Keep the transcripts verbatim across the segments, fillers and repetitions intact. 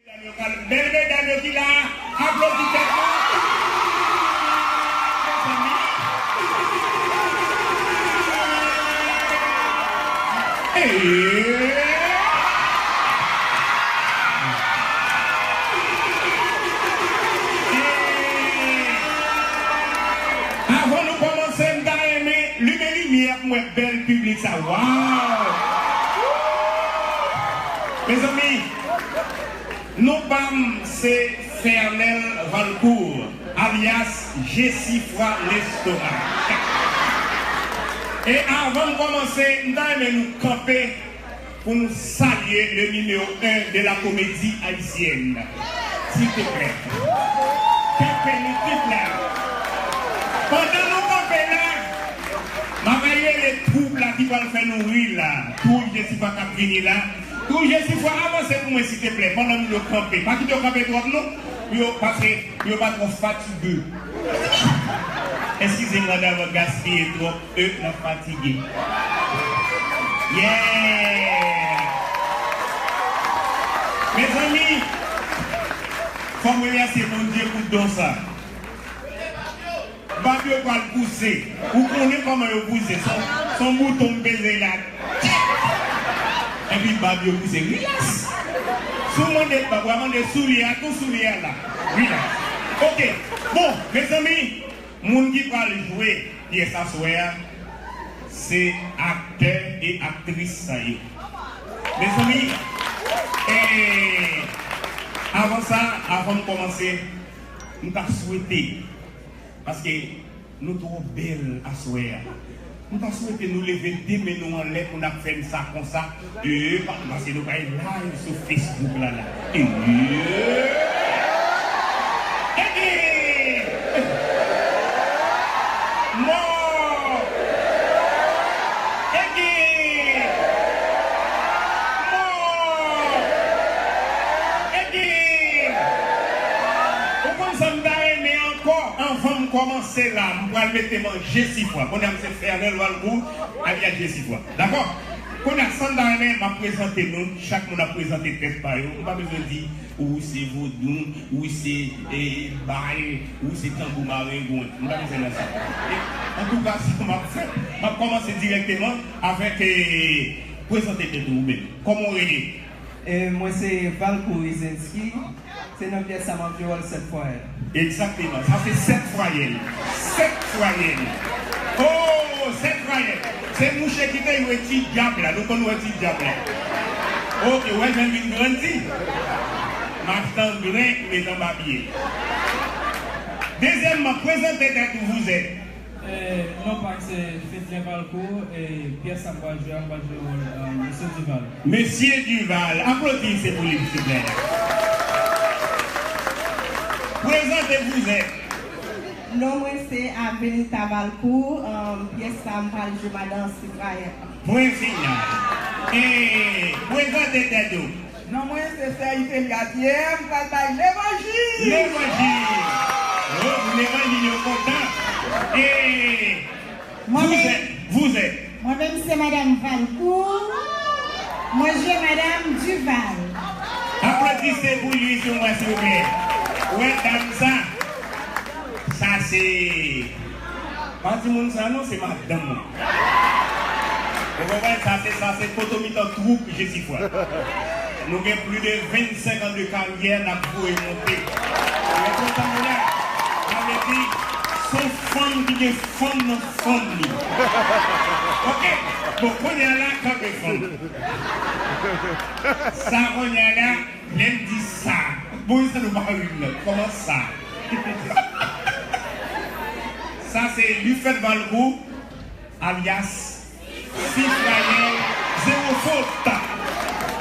Medam yo, bèl medam yo ki la, aplodi tèt nou. Mezanmi. Hey! Avan nou kòmanse, m ta renmen limen limyè pou m wè bèl piblik sa. Waw! Mezanmi, non pa m se Fernel Valcourt, alyas Jesifwa Lestomak. E avan m kòmanse, m ta renmen nou kanpe pou nou salye le numéro un de la comédie haïtienne. Silvouplè. Kanpe nou tout la. Pandan nou kanpe la, m ap rele twoup la ki pral fè nou ri la. Twoup Jesifwa k ap vini la. Twoup Jesifwa, avanse pou mwen, silvouplè, pandan nou yo kanpe. Pa kite yo kanpe twòp, non. Pou yo, paske pou yo pa twò fatige. Eskize m, madanm, gaspiye twòp. E, n ap fatige. Yeah! Mezanmi, fò m remèsye Bondye pou don sa. Bab yo pral pouse. Ou konnen kòman yo pouse. Se yon, se yon bouton m peze la. Epi bab yo pouse. Rilaks! Si w mande bab, w a mande soulye a, tou soulye a la. Rilaks. Oke. Bon, mezanmi, moun ki pral jwe pyès aswè a, se aktè e aktris sa yo. Mezanmi, eh, avan sa, avan m kòmanse, m ta swete, paske nou twò bèl aswè a. M ta swete nou leve de men nou anlè pou n ap fè m sa konsa. E, pa, paske nou bay live sou Facebook la, la. E, e, e, mò! E, e, mò! E, e, ou konn sa m ta renmen ankò? Anvan m kòmanse la, m pral mete m an Jesifwa. Kounye a, m se Fernel Valcourt, alyas Jesifwa. Dakò? Kounye a, sa m ta renmen, m ap prezante nou, chak moun ap prezante tèt pa yo. M pa bezwen di, ou se vodou, ou se, eh, bal, ou se tanbou marengon. M pa bezwen nan sa. E, antouka, sa m ap fè, m ap kòmanse dirèkteman avèk, eh, prezante tèt ou, ou menm. Kòman w rele? E, mwen se Valcourt Rizinski. Se nan pyès sa m ap jwe wòl Sèt Fwayèl. Egzakteman. Sa se Sèt Fwayèl. Sèt Fwayèl. Oh, Sèt Fwayèl. Se mouche ki te jwe Ti Dyab la. Nou konn wè Ti Dyab la. Oke, w wè jan l vin grandi. Machtan grenk met anba pye. Dezyèmman, prezante tèt ou, vouzè. Eh, non pa m se Fedlen Valcourt, e pyès sa m pral jwe a, m pral jwe wòl, eh, Mesye Duval. Mesye Duval, aplodi se pou li, silvouplè. Prezante vouzè. Non mwen se Avelita Valcourt, eh, pyès sa m pral jwe madan Sifrayèl. Pwen final. E prezante tèt ou. Non mwen se Sè Itelia Pierre, m pral bay levanjil. Levanjil. Oh, pou levanjil yo kontan. E vouzè, vouzè. Mwen menm se madanm Valcourt. Mwen jwe madanm Duval. Aplodisman pou li, silvouplè. Ou wè dam sa? Sa se pa timoun sa non, se madanm mwen. Ou konprann? Sa se, sa se poto mitan twoup Jesifwa. Nou gen plis de vennsenk an de karyè, n ap voye monte. Ou konprann la? Sa vle di, se yon fanm ki gen fanm nan fanm li. Oke? Bon, kounye a la, kanpe fanm. Sa kounye a la, lè m di sa. Bon, sa nou pa ri m nan. Kòman sa? Sa se Lufèt Valcourt, alyas Sifrayèl Zewo Fot.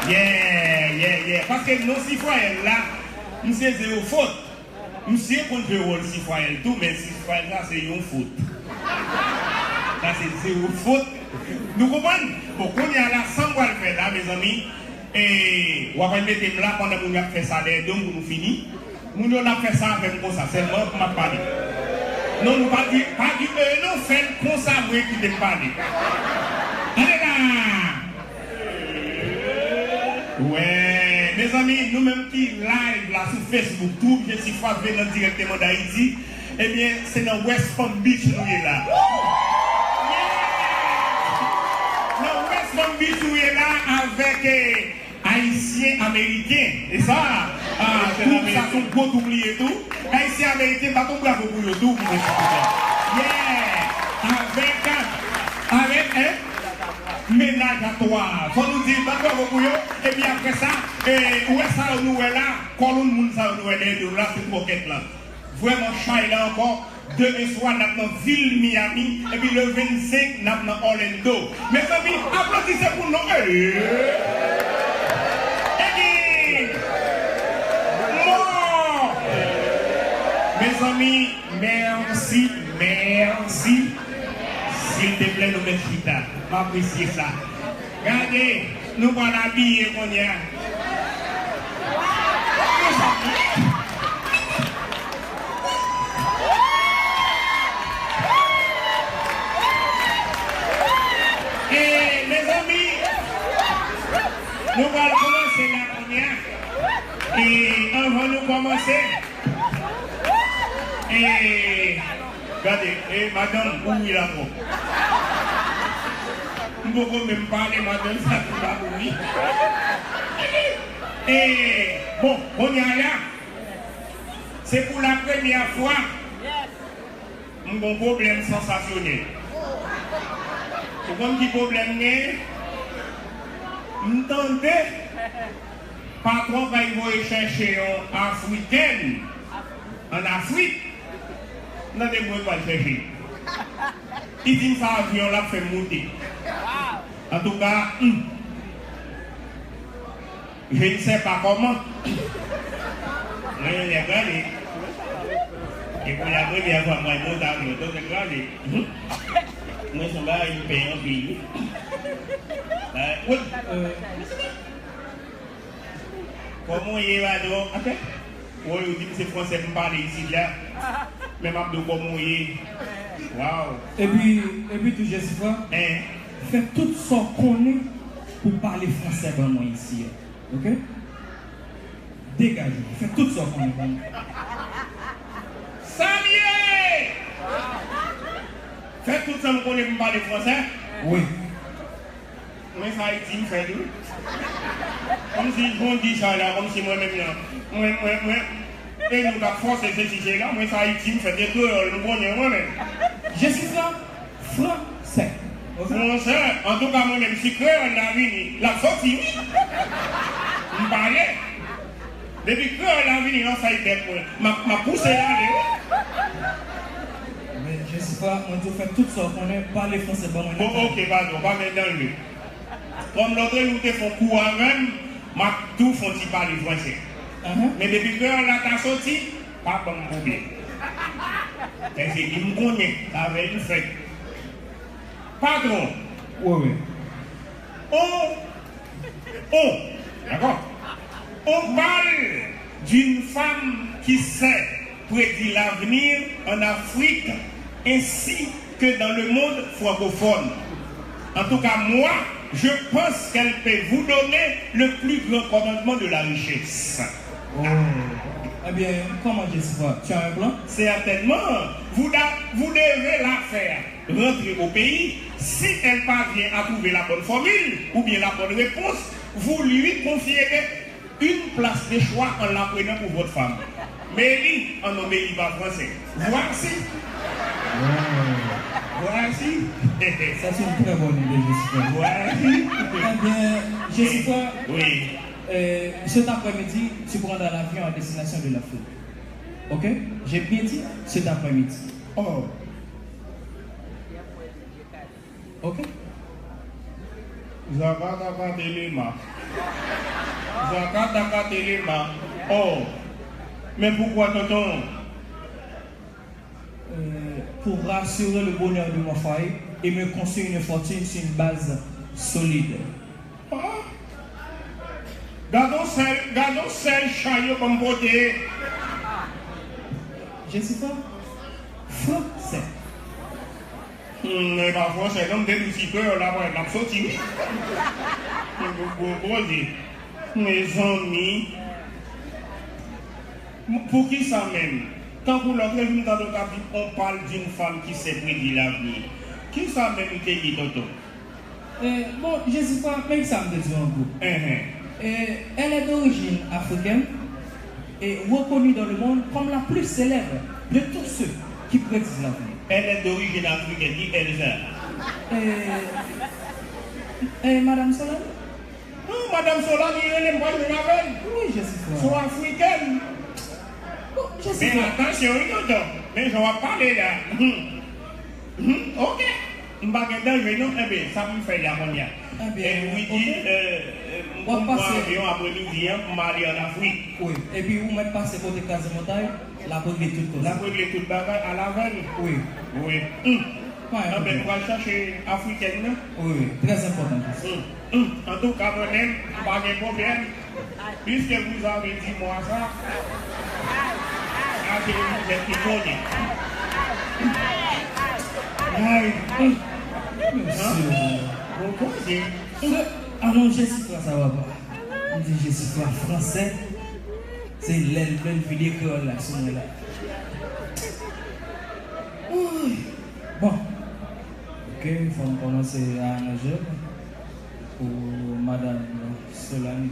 Yeah, yeah, yeah. Paske non Sifrayèl la, m se Zewo Fot. Misye konn jwe wòl Sifrayèl tou, men Sifrayèl sa se yon fot. Sa se zewo fot. Nou konprann? Bon, kounye a la, sa m pral fè la, mezanmi, e, w ap al mete m la pandan moun yo ap fè sa dèyè do m pou nou fini. Moun yo n ap fè sa avè m konsa, sèlman m ap pale. Non, nou pa di, pa di, e, non, fè l konsa, mwen kite m pale. Ale la! Wè, Mezanmi, nou menm ki live la sou Facebook, Troupe Jesifwa vle nan dirèkteman d Ayiti, ebyen, se nan West Palm Beach nou ye la. Yeah! Nan West Palm Beach nou ye la avèk, eh, Ayisyen Ameriken. E sa, ah, troupe sa se yon gwo troupe li ye tou. Ayisyen Ameriken, bat yon bravo pou yo tou, pou mwen, silvouplè. Yeah! Avèk, avèk, hein? Mennaj a twa. Fò nou di, bat bravo pou yo. Epi apre sa, eh, ou wè sa yo nou wè la, kòlonn moun sa yo nou wè dèyè nou la, se twòkèt lan. Vrèman, chay la ankò, demen swa, n ap nan vil Miami, epi le vennsenk, n ap nan Orlando. Mezanmi, aplodise pou nou. Hey! Epi, mò! Mezanmi, mèsi, mèsi. Silteplè, nou mèt chita. M apresye sa. Gade, nou pral abiye kounye a. E, mezanmi, nou pral kòmanse la kounye a. E, anvan nou kòmanse, e, gade, e, madanm, ou ri la twòp. M poko menm pale, madanm sa tou pa pou li. E, bon, kounye a la, se pou la premyè fwa m gon pwoblèm sansasyonèl. Ou konn ki pwoblèm m genyen? M tande patwon pral voye chèche yon Afrikèn ann Afrik. M tande mwen pral chèche. Li di m sa avyon l ap fè m moute. Antouka, hmm. Je ne sais pas comment. Mwen, nèg la li. E pou la premyè fwa mwen monte avyon, donk nèg la li. Hmm. Mwen se yon bagay m pè anpil, wi. Bagay, wi. Euh, Kòman w ye, patwon? Atè. Woy, yo di m se fransè m pale isit la. Men m ap di w kòman w ye. Waw. Epi, epi tou, Jesifwa, hein? Fè tout sa w konnen pou pale fransè ban mwen isi a. Oke? Degaje w. Fè tout sa w konnen ban mwen. Salut! Fè tout sa m konnen pou m pale fransè? Wi. Mwen sa Ayiti m fèt wi. Kòmsi jan w di sa la, kòmsi mwen menm nan. Mwen, mwen, mwen, e nou k ap fòse sesi sela, mwen sa Ayiti m fèt, e kreyòl m konnen mwen menm. Jesifwa, fransè. Fransè, antouka mwen menm si kreyòl la vini, l ap soti wi. M pale. Depi kreyòl la vini nan fèy bèk mwen, m ap, m ap pouse l ale wi. Men Jesifwa, mwen di w fè tout sa w konnen, pale fransè ban mwen. Bon, oke, padon, pa met dan l. Kòm lòt jou w te fè yon kou avè m, m ap tou fè yon ti pale fransè. Ahan. Men depi kreyòl la ta soti, pa ban m pwoblèm. Paske li m konnen, avè l m fèt. Patwon. Wi, wi. On, on, d'accord? On parle d'une femme qui sait prédire l'avenir en Afrique ainsi que dans le monde francophone. En tout cas, moi, je pense qu'elle peut vous donner le plus grand commandement de la richesse. Oh. Eh bien, comment, Jesifwa? Tu as un plan? Certainement, vous, da- vous devez la faire rentrer au pays. Si elle parvient à trouver la bonne formule ou bien la bonne réponse, vous lui confierez une place de choix en la prenant pour votre femme. Meli, an non, Meli pa fransè. Voici. Voici. Ça, c'est une très bonne idée, Jesifwa. Voici. Eh bien, Jesifwa, oui. Euh, cet après-midi, tu prendras l'avion à destination de l'Afrique. Ok? J'ai bien dit, cet après-midi. Oh. Ok? Zakataka telema. Zakataka telema. Oh. Men poukwa, tonton? Euh, pour rassurer le bonheur de mon foyer et me construire une fortune sur une base solide. Ah. Gade yon sèl, gade yon sèl chay yo ban m pote. Jesifwa, fransè. Hmm, e pa fransè non, m te di w si kreyòl la parèt, l ap soti wi. Bon, bon, bon, bon, bon. Mezanmi, poukisa menm? Tankou lòt lè vin tande w t ap di, on parle d'une femme qui sait prédire l'avenir. Kisa menm li te ye, tonton? Eh, bon, Jesifra, men sa m te di w an gwo. Enhen. Eh, elle est d'origine africaine et reconnue dans le monde comme la plus célèbre de tous ceux qui prédisent l'avenir. Elle est d'origine africaine, ki elle sa? Eh, eh, Madame Solane? Non, Madanm Solane, li rele m, m pral jwenn avè l. Oui, Jesifra. Se yon afrikèn. Bon, Men Jesifra. Atansyon wi, tonton. Men jan w ap pale la. Hmm. Hmm, ok. M pa gen danje non. Enben, sa pou m fè la kounye a? Enben, Epi wi, ok. di, euh, euh, m W ap pou m pran pase. Avyon apre midi an pou m ale ann Afrik. Wi. Epi ou mèt pase kote Kraze Montay, l ap regle tout koze. L ap regle tout bagay, al avè l. Wi. Wi. Hmm. Pa gen Enben, pwoblèm. Pral chache afrikèn nan. Wi, wi. Trè enpòtan. Hmm. Hmm. Antouka, mwen menm, m pa gen pwoblèm. Puisque vous avez dit moi ça, sa se yon nèg ki konnen. Ay, hmm. Mesye. Bon koze. Se, alon Jesifra sa papa. M di Jesifra fransè. Se lè l vle l vide kreyòl la sou mwen la. Ouy. Bon. Ok, fò m kòmanse a aranje pou Madanm Solane.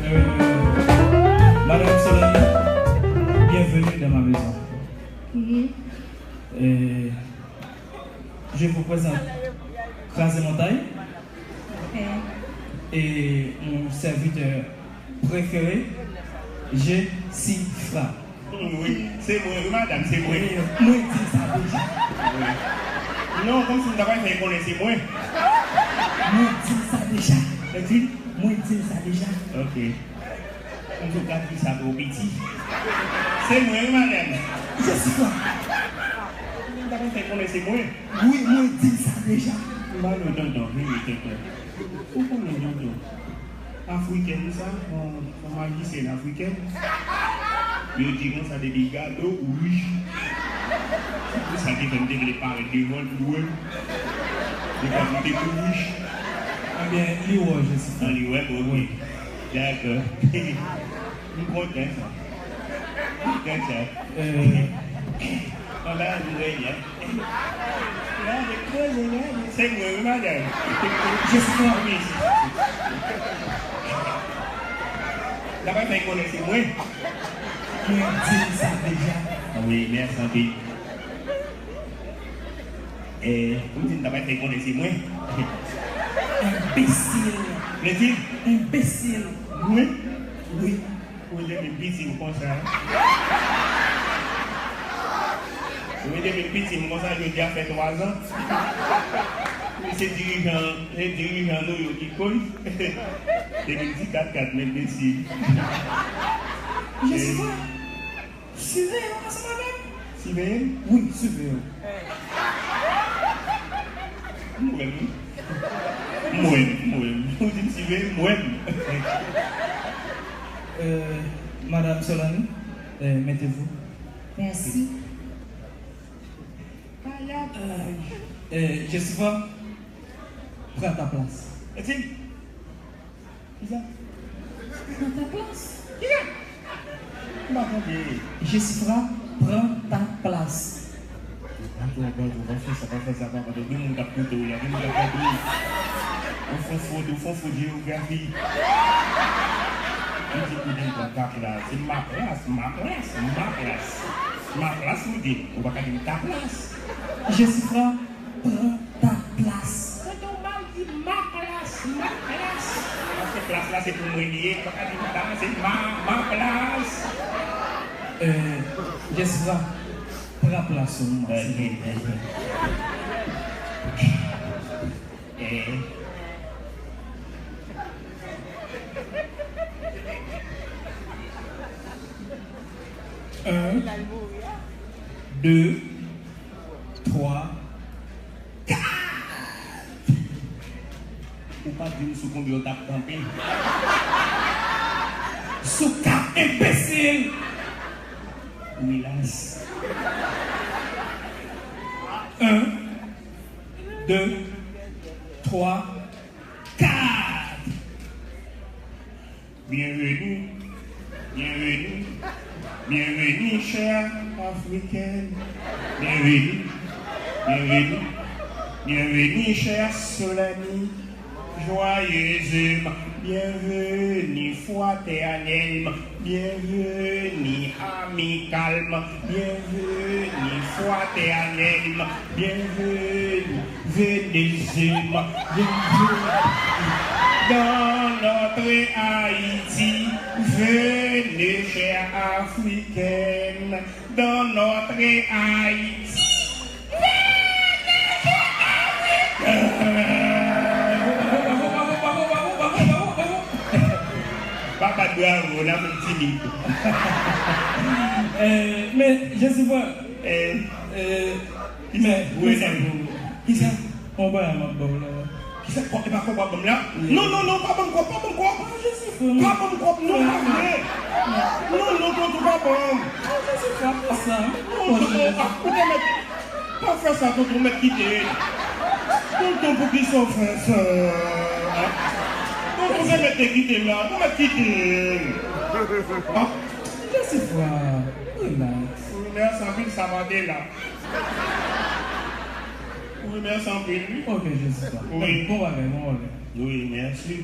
Euh, Madame Solane, bienvenue dans ma maison. Euh, je vous présente Kraze Montay et mon serviteur préféré, Jesifra. Wi, se mwen wi, madanm, se mwen. Mwen di l sa deja. Wi. Non, kòmsi m ta pral fè konnen se mwen. Mwen di l sa deja. Mwen di l? Mwen di l sa deja. Ok. Antouka, fi sa twò piti. Se mwen wi, madanm. Jesifra. M ta pral fè konnen se mwen. Wi, mwen di l sa deja. M ba nou tonton, vini tonton. Ou konnen tonton. Afrikèn sa, yon, yon majisyèn afrikèn. Yo di konsa depi gade w wouj. Se pou sa ki fè m te vle parèt devan l pou wè m. Li pa m te tou wouj. Ebyen, li wè w, Jesifra. An li wè m, ok. Dakò. M kontan sa. M kontan sa. Euh, Anba nou wè li a. Gade, koze, gade. Se mwen wi, madanm. Jesifra. Wi. N ap fè konnen se mwen. Mwen di l sa deja. Wi, mèsi anpil. Eh, ou di n t ap fè konnen se mwen. Enbesil. Mwen di? Enbesil. Mwen? Wi. Ou depi piti m konsa. Ou depi piti m konsa, jodi a fè twa zan. Se dirijan, se dirijan nou yo ki koz. Depi m di kat kat, men mesi. Jesifra, siveye w ansanm avè m. Siveye m? Wi, siveye w. M wè m wi. Mwen, mwen. Ou di m si vre, mwen. Euh, Madame Solani, euh, mettez-vous. Merci. Euh, euh, Jessica, prends ta place. Eti? Kisa? Prends ta place. Kisa? M pa tande. Jessica, prends ta place. Ankò, ankò, ankò, pa fè sa, pa fè sa, pa fè sa. Gen moun k ap koute w la, gen moun k ap gade w. Ou fè fot, ou fè fot jewografi. Li di pou di m pran ta plas. Se ma plas, ma plas, ma plas. Ma plas, m di. Ou pa ka di m ta plas. Jessica, pran ta plas. Tande w mal di ma plas, ma plas. Paske plas la se pou mwen li ye, pa ka di m ta, se ma, ma plas. Euh, Jessica, pran plas ou, mwen, silvouplè. Un, deux, trois, quatre. Ou pa di m sou konbyen w t ap kanpe. Sou kat, enbesil! Wilas. Un, deux, trois, quatre. Bienvenue, bienvenue, bienvenue, chère africaine. Bienvenue, bienvenue, bienvenue, chère Solani. Joyeusement, bienvenue, fraternellement, bienvenue, amicalement, bienvenue, fraternellement, bienvenue. Venez chez moi, venez dans notre Haïti. Venez, chère africaine, dans notre Haïti. Venez, chère africaine. Papa, bravo, n ap fè yon ti bit. Eh, men, Jessica, eh, eh, men, wi, men, kisa? Kisa? Yon bagay m ap ba w la. Kisa kòb, e pa kòb w ap ban m la? Non, non, non, pa ban m kòb, pa ban m kòb. Pa ban m kòb, non, pa vre. Non, non, tonton, pa ban m. Non, tonton, ou te mèt, pa fè sa, tonton, ou mèt kite. Tonton, poukisa w fè sa? Tonton, ou te mèt kite m la, ou mèt kite. Jessica, relax. Ou remèsye anpil, sa pa te la. Ou remèsye anpil, wi. Ok, Jessica. Wi. Bon bagay, bon bagay. Wi, mèsi.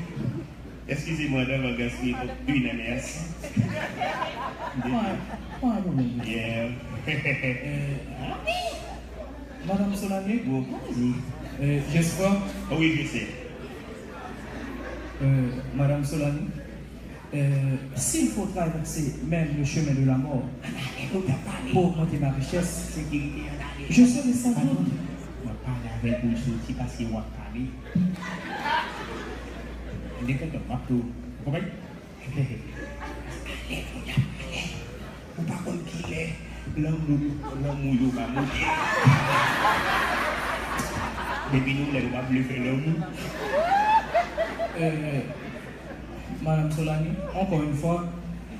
Excusez-moi d'avoir gaspillé une heure, merci. Pas, pas de problème. Yeah. Euh, Madame Solani, vous, vas-y. Euh, Jessica. Oui, je sais. Euh, Madame Solani. Euh, s'il faut traverser même le chemin de la mort pour augmenter ma richesse, je serai sans doute. Mwen pale avè l pou l soti paske w ap pale. Li kontan, m ap tou. Ou konprann? Ale, kounye a, ale. Ou pa konn kilè lanmou, lanmou yo va moute. Depi nou lè yo pa vle fè lanmou. Euh, Madame Solani, encore une fois,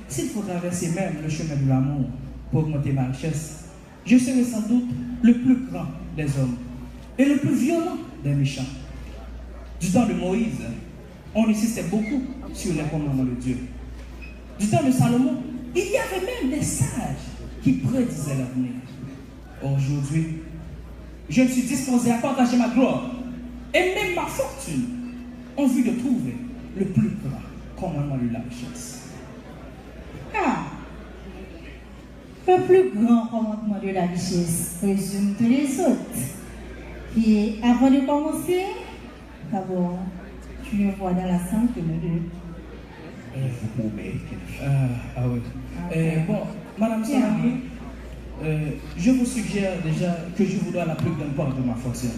s'il faut traverser même le chemin de l'amour pour augmenter ma richesse, je serai sans doute le plus grand des hommes et le plus violent des méchants. Du temps de Moïse, on insistait beaucoup sur les commandements de Dieu. Du temps de Salomon, il y avait même des sages qui prédisaient l'avenir. Aujourd'hui, je me suis disposé à partager ma gloire et même ma fortune en vue de trouver le plus grand commandement de la richesse. Ah, le plus grand commandement de la richesse résume tous les autres. Et avant de commencer, d'abord, tu me vois dans la salle tous les deux. Je vous promets que... Ah, ah oui. Euh, bon, Madame Solani, euh, je vous suggère déjà que je vous dois la plus grande part de ma fortune.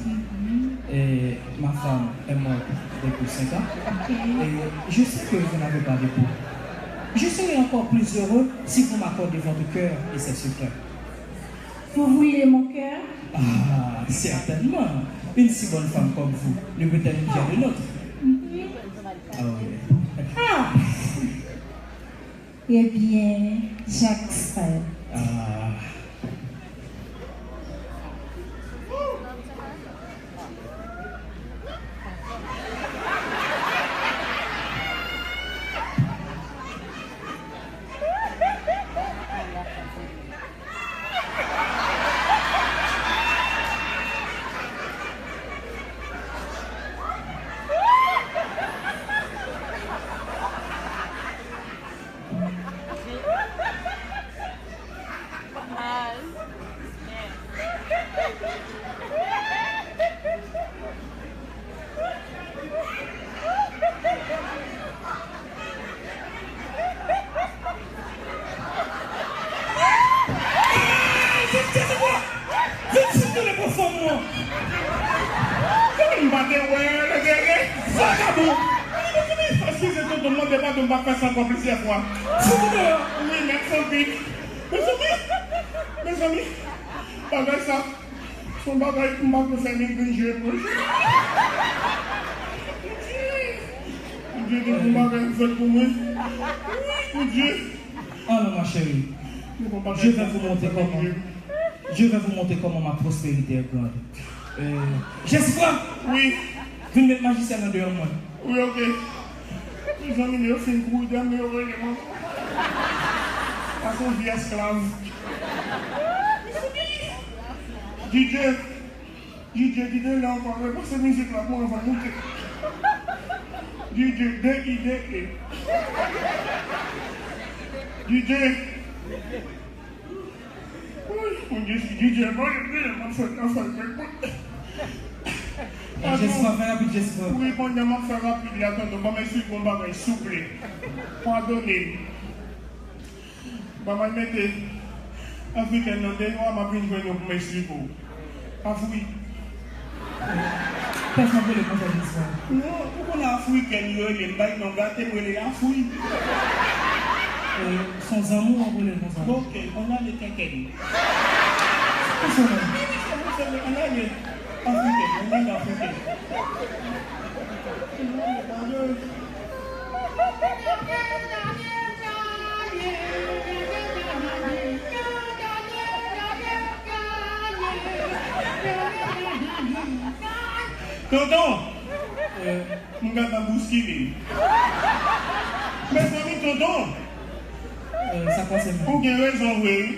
Et ma femme est morte depuis cinq ans. Et je sais que vous n'avez pas d'époux. Je serai encore plus heureux si vous m'accordez votre cœur et ses secrets. Vous voulez mon cœur? Ah, certainement. Une si bonne femme comme vous ne peut être une pierre de nôtre. Ah, ebyen, Jackson. Viktim de lepo fanm mwen. Kòman m pa te wè lè dèyè vagabon? Eskize tonton, m mande padon, m pa fè sa ankò plizyè fwa. Fouti deyò. Wi, mèt santi. Mezanmi, mezanmi, bagay sa, se yon bagay m pa vle fè ni grenn je pou l. Bondye, Bondye, te fè yon bagay fèt pou mwen. Wi, Bondye. Alors, ma chérie, je vais vous montrer comment, je vais vous montrer comment ma prospérité est grande. Euh, Jesifra! Wi. Vin met majisyen nan deyò mwen. Wi, ok. Mezanmi, yo fin kouri dèyè m, yo rele mwen. Sa se yon vye esklav. D J, D J, kite la ankò, repanse mizik la pou mwen, anvan moute. D J, D I D E. D J. Wi, Bondye, si D J pa ede, m ap fè, m ap fè, m ap fè. Jesifra, fè rapid, Jesifra. Wi, Bondye, m ap fè rapid la, tonton. Ban m eksplike yon bagay, souple. Padone m. Ban m al mete afrikèn nan deyò a, m ap vin jwenn ou pou m eksplike w. Afri. Pèsonn rele konsa Jesifra. Non, ou konnen afrikèn yo rele m, bay non gate, m rele Afri. E, se yon zanmi w ap rele l konsa. Ok, on a le kèkèn. Pèsonn. Wi, wi, se vre, se vre, on a le afrikèn, on a le afrikèn. Tonton, m gentan bouskile. Mezanmi, tonton, sa pase menm. Ou gen rezon vre, wi.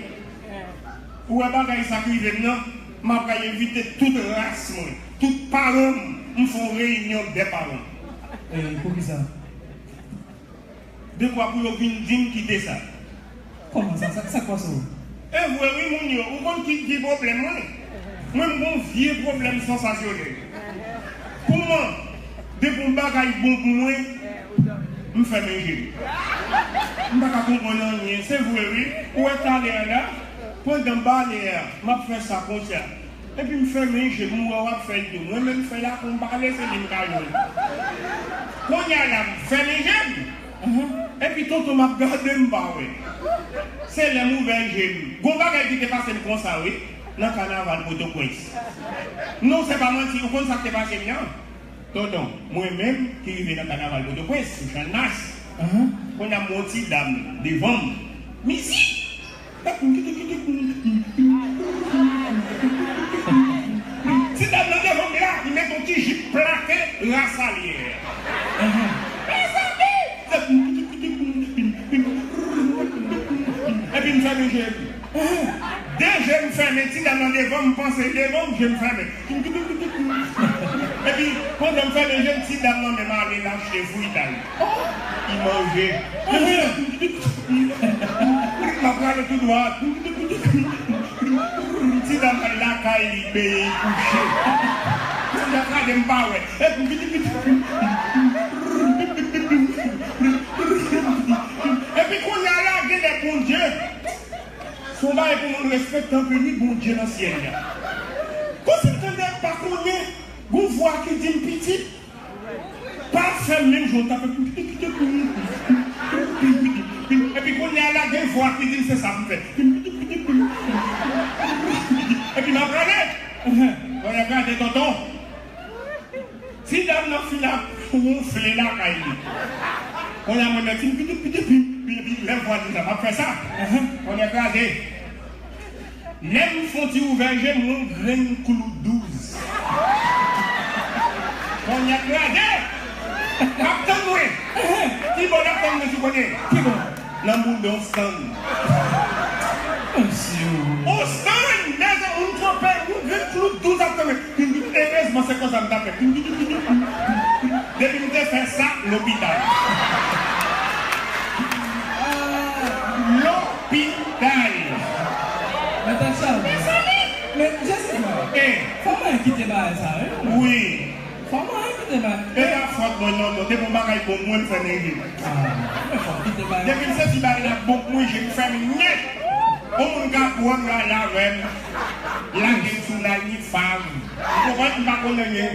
Ou wè bagay sa k rive m nan, m ap pral envite tout ras mwen, tout paran m, m fè yon reyinyon dè paran. E, poukisa? Dekwa pou yo vin di m kite sa. Kòman sa? Sa, sa k pase w? E vre wi, moun yo, ou konn ki, ki pwoblèm mwen? Mwen, m gon vye pwoblèm sansasyonèl. Pou mwen, depi yon bagay bon pou mwen, m fèmen je m. M pa ka konprann anyen, se vre wi. Ou wè talè a la, pandan m pale a, m ap fè sa konsa. Epi m fèmen je m, m wè w ap fè l tou. Mwen menm m fè l a konpale, se li m ka jwenn. Kounye a la, m fèmen je m. Epi tonton m ap gade m pa wè. Se lè m ouvè je m. Gon bagay ki te pase m konsa wi, nan kanaval Pòtoprens. Non, se pa manti, ou konn sa k te pase m nan? Tonton, mwen menm ki rive nan kanaval Pòtoprens, sou Channmas. Kounye a m wè yon ti dam devan m. Mizik! Ti dam nan devan m la, li met yon ti jip plate rasalyè. Mezanmi! Epi m fèmen je m. De je m fèmen, ti dam nan devan m, panse devan m, je m fèmen. Epi, pandan m fèmen je m, ti dam nan menm ale l achte fritay. Li manje. M ap prale tou dwat. Ti dam nan lakay li, beye, kouche. Kounye a gade m pa wè. Epi kounye a la, genlè Bondye. Se yon bagay pou moun respekte anpil wi, Bondye nan syèl la. Kòmsi m tande pa konnen, gon vwa ki di m pitit, pa fè menm jan w t ap fè. Epi kounye a la, gen vwa ki di m se sa pou m fè. Epi m ap rale. Kounye a gade tonton. Ti dam nan fin ap wonfle lakay li. Kounye a mwen mèt di m piti piti pi pi pi lè vwa di sa m ap fè sa. Kounye a kraze. Lè m fè yon ti ouvè je m, yon grenn klou douz. Kounye a kraze. Ap tann mwen. Ki bò n ap tann mwen sou kote? Ki bò? Nan mouda w sann. Mesye. Ou sann, mezanmi, ou twonpe, ou vin klou douz ap tann. Erezman, se konsa m ta fè. Depi m te fè sa, lopital. Lopital. Men Tachal. Men Jessica. Eh. Fò mwen kite bagay sa, wi. Wi. Fò mwen kite bagay. E pa fòt mwen non, non. Depi yon bagay bon, mwen m fè nèg li. Ah, men fò kite bagay. Depi m santi bagay la bon pou mwen, je m fèmen nèt. Yon moun ka pran gala avè m, lage m sou lay ni fav. Ou konprann? M pa konn anyen.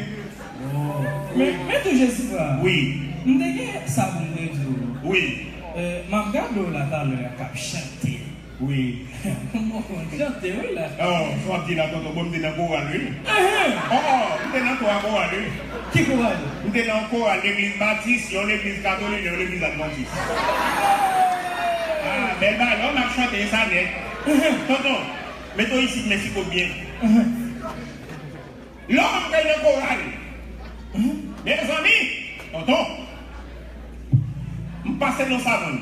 Oh. Men, men tou Jessica. Wi. M te gen sa pou m te di w. Wi. Eh, m ap gade w la talè a k ap chante. Wi. Bon, chante, wi, la. Oh, sa w ap di la, tonton, bon, m te nan koral, wi. Ahan. Oh, oh, m te nan twa koral, wi. Ki koral? M te nan koral legliz batis, yon legliz katolik, yon legliz advantis. Ah, bèl bagay, lè w ap chante, e sa nèt. Ahan. Tonton, mete w isit, men si kote byen. Ahan. Lè w ap nan koral, mezanmi, tonton, m pase nan savann.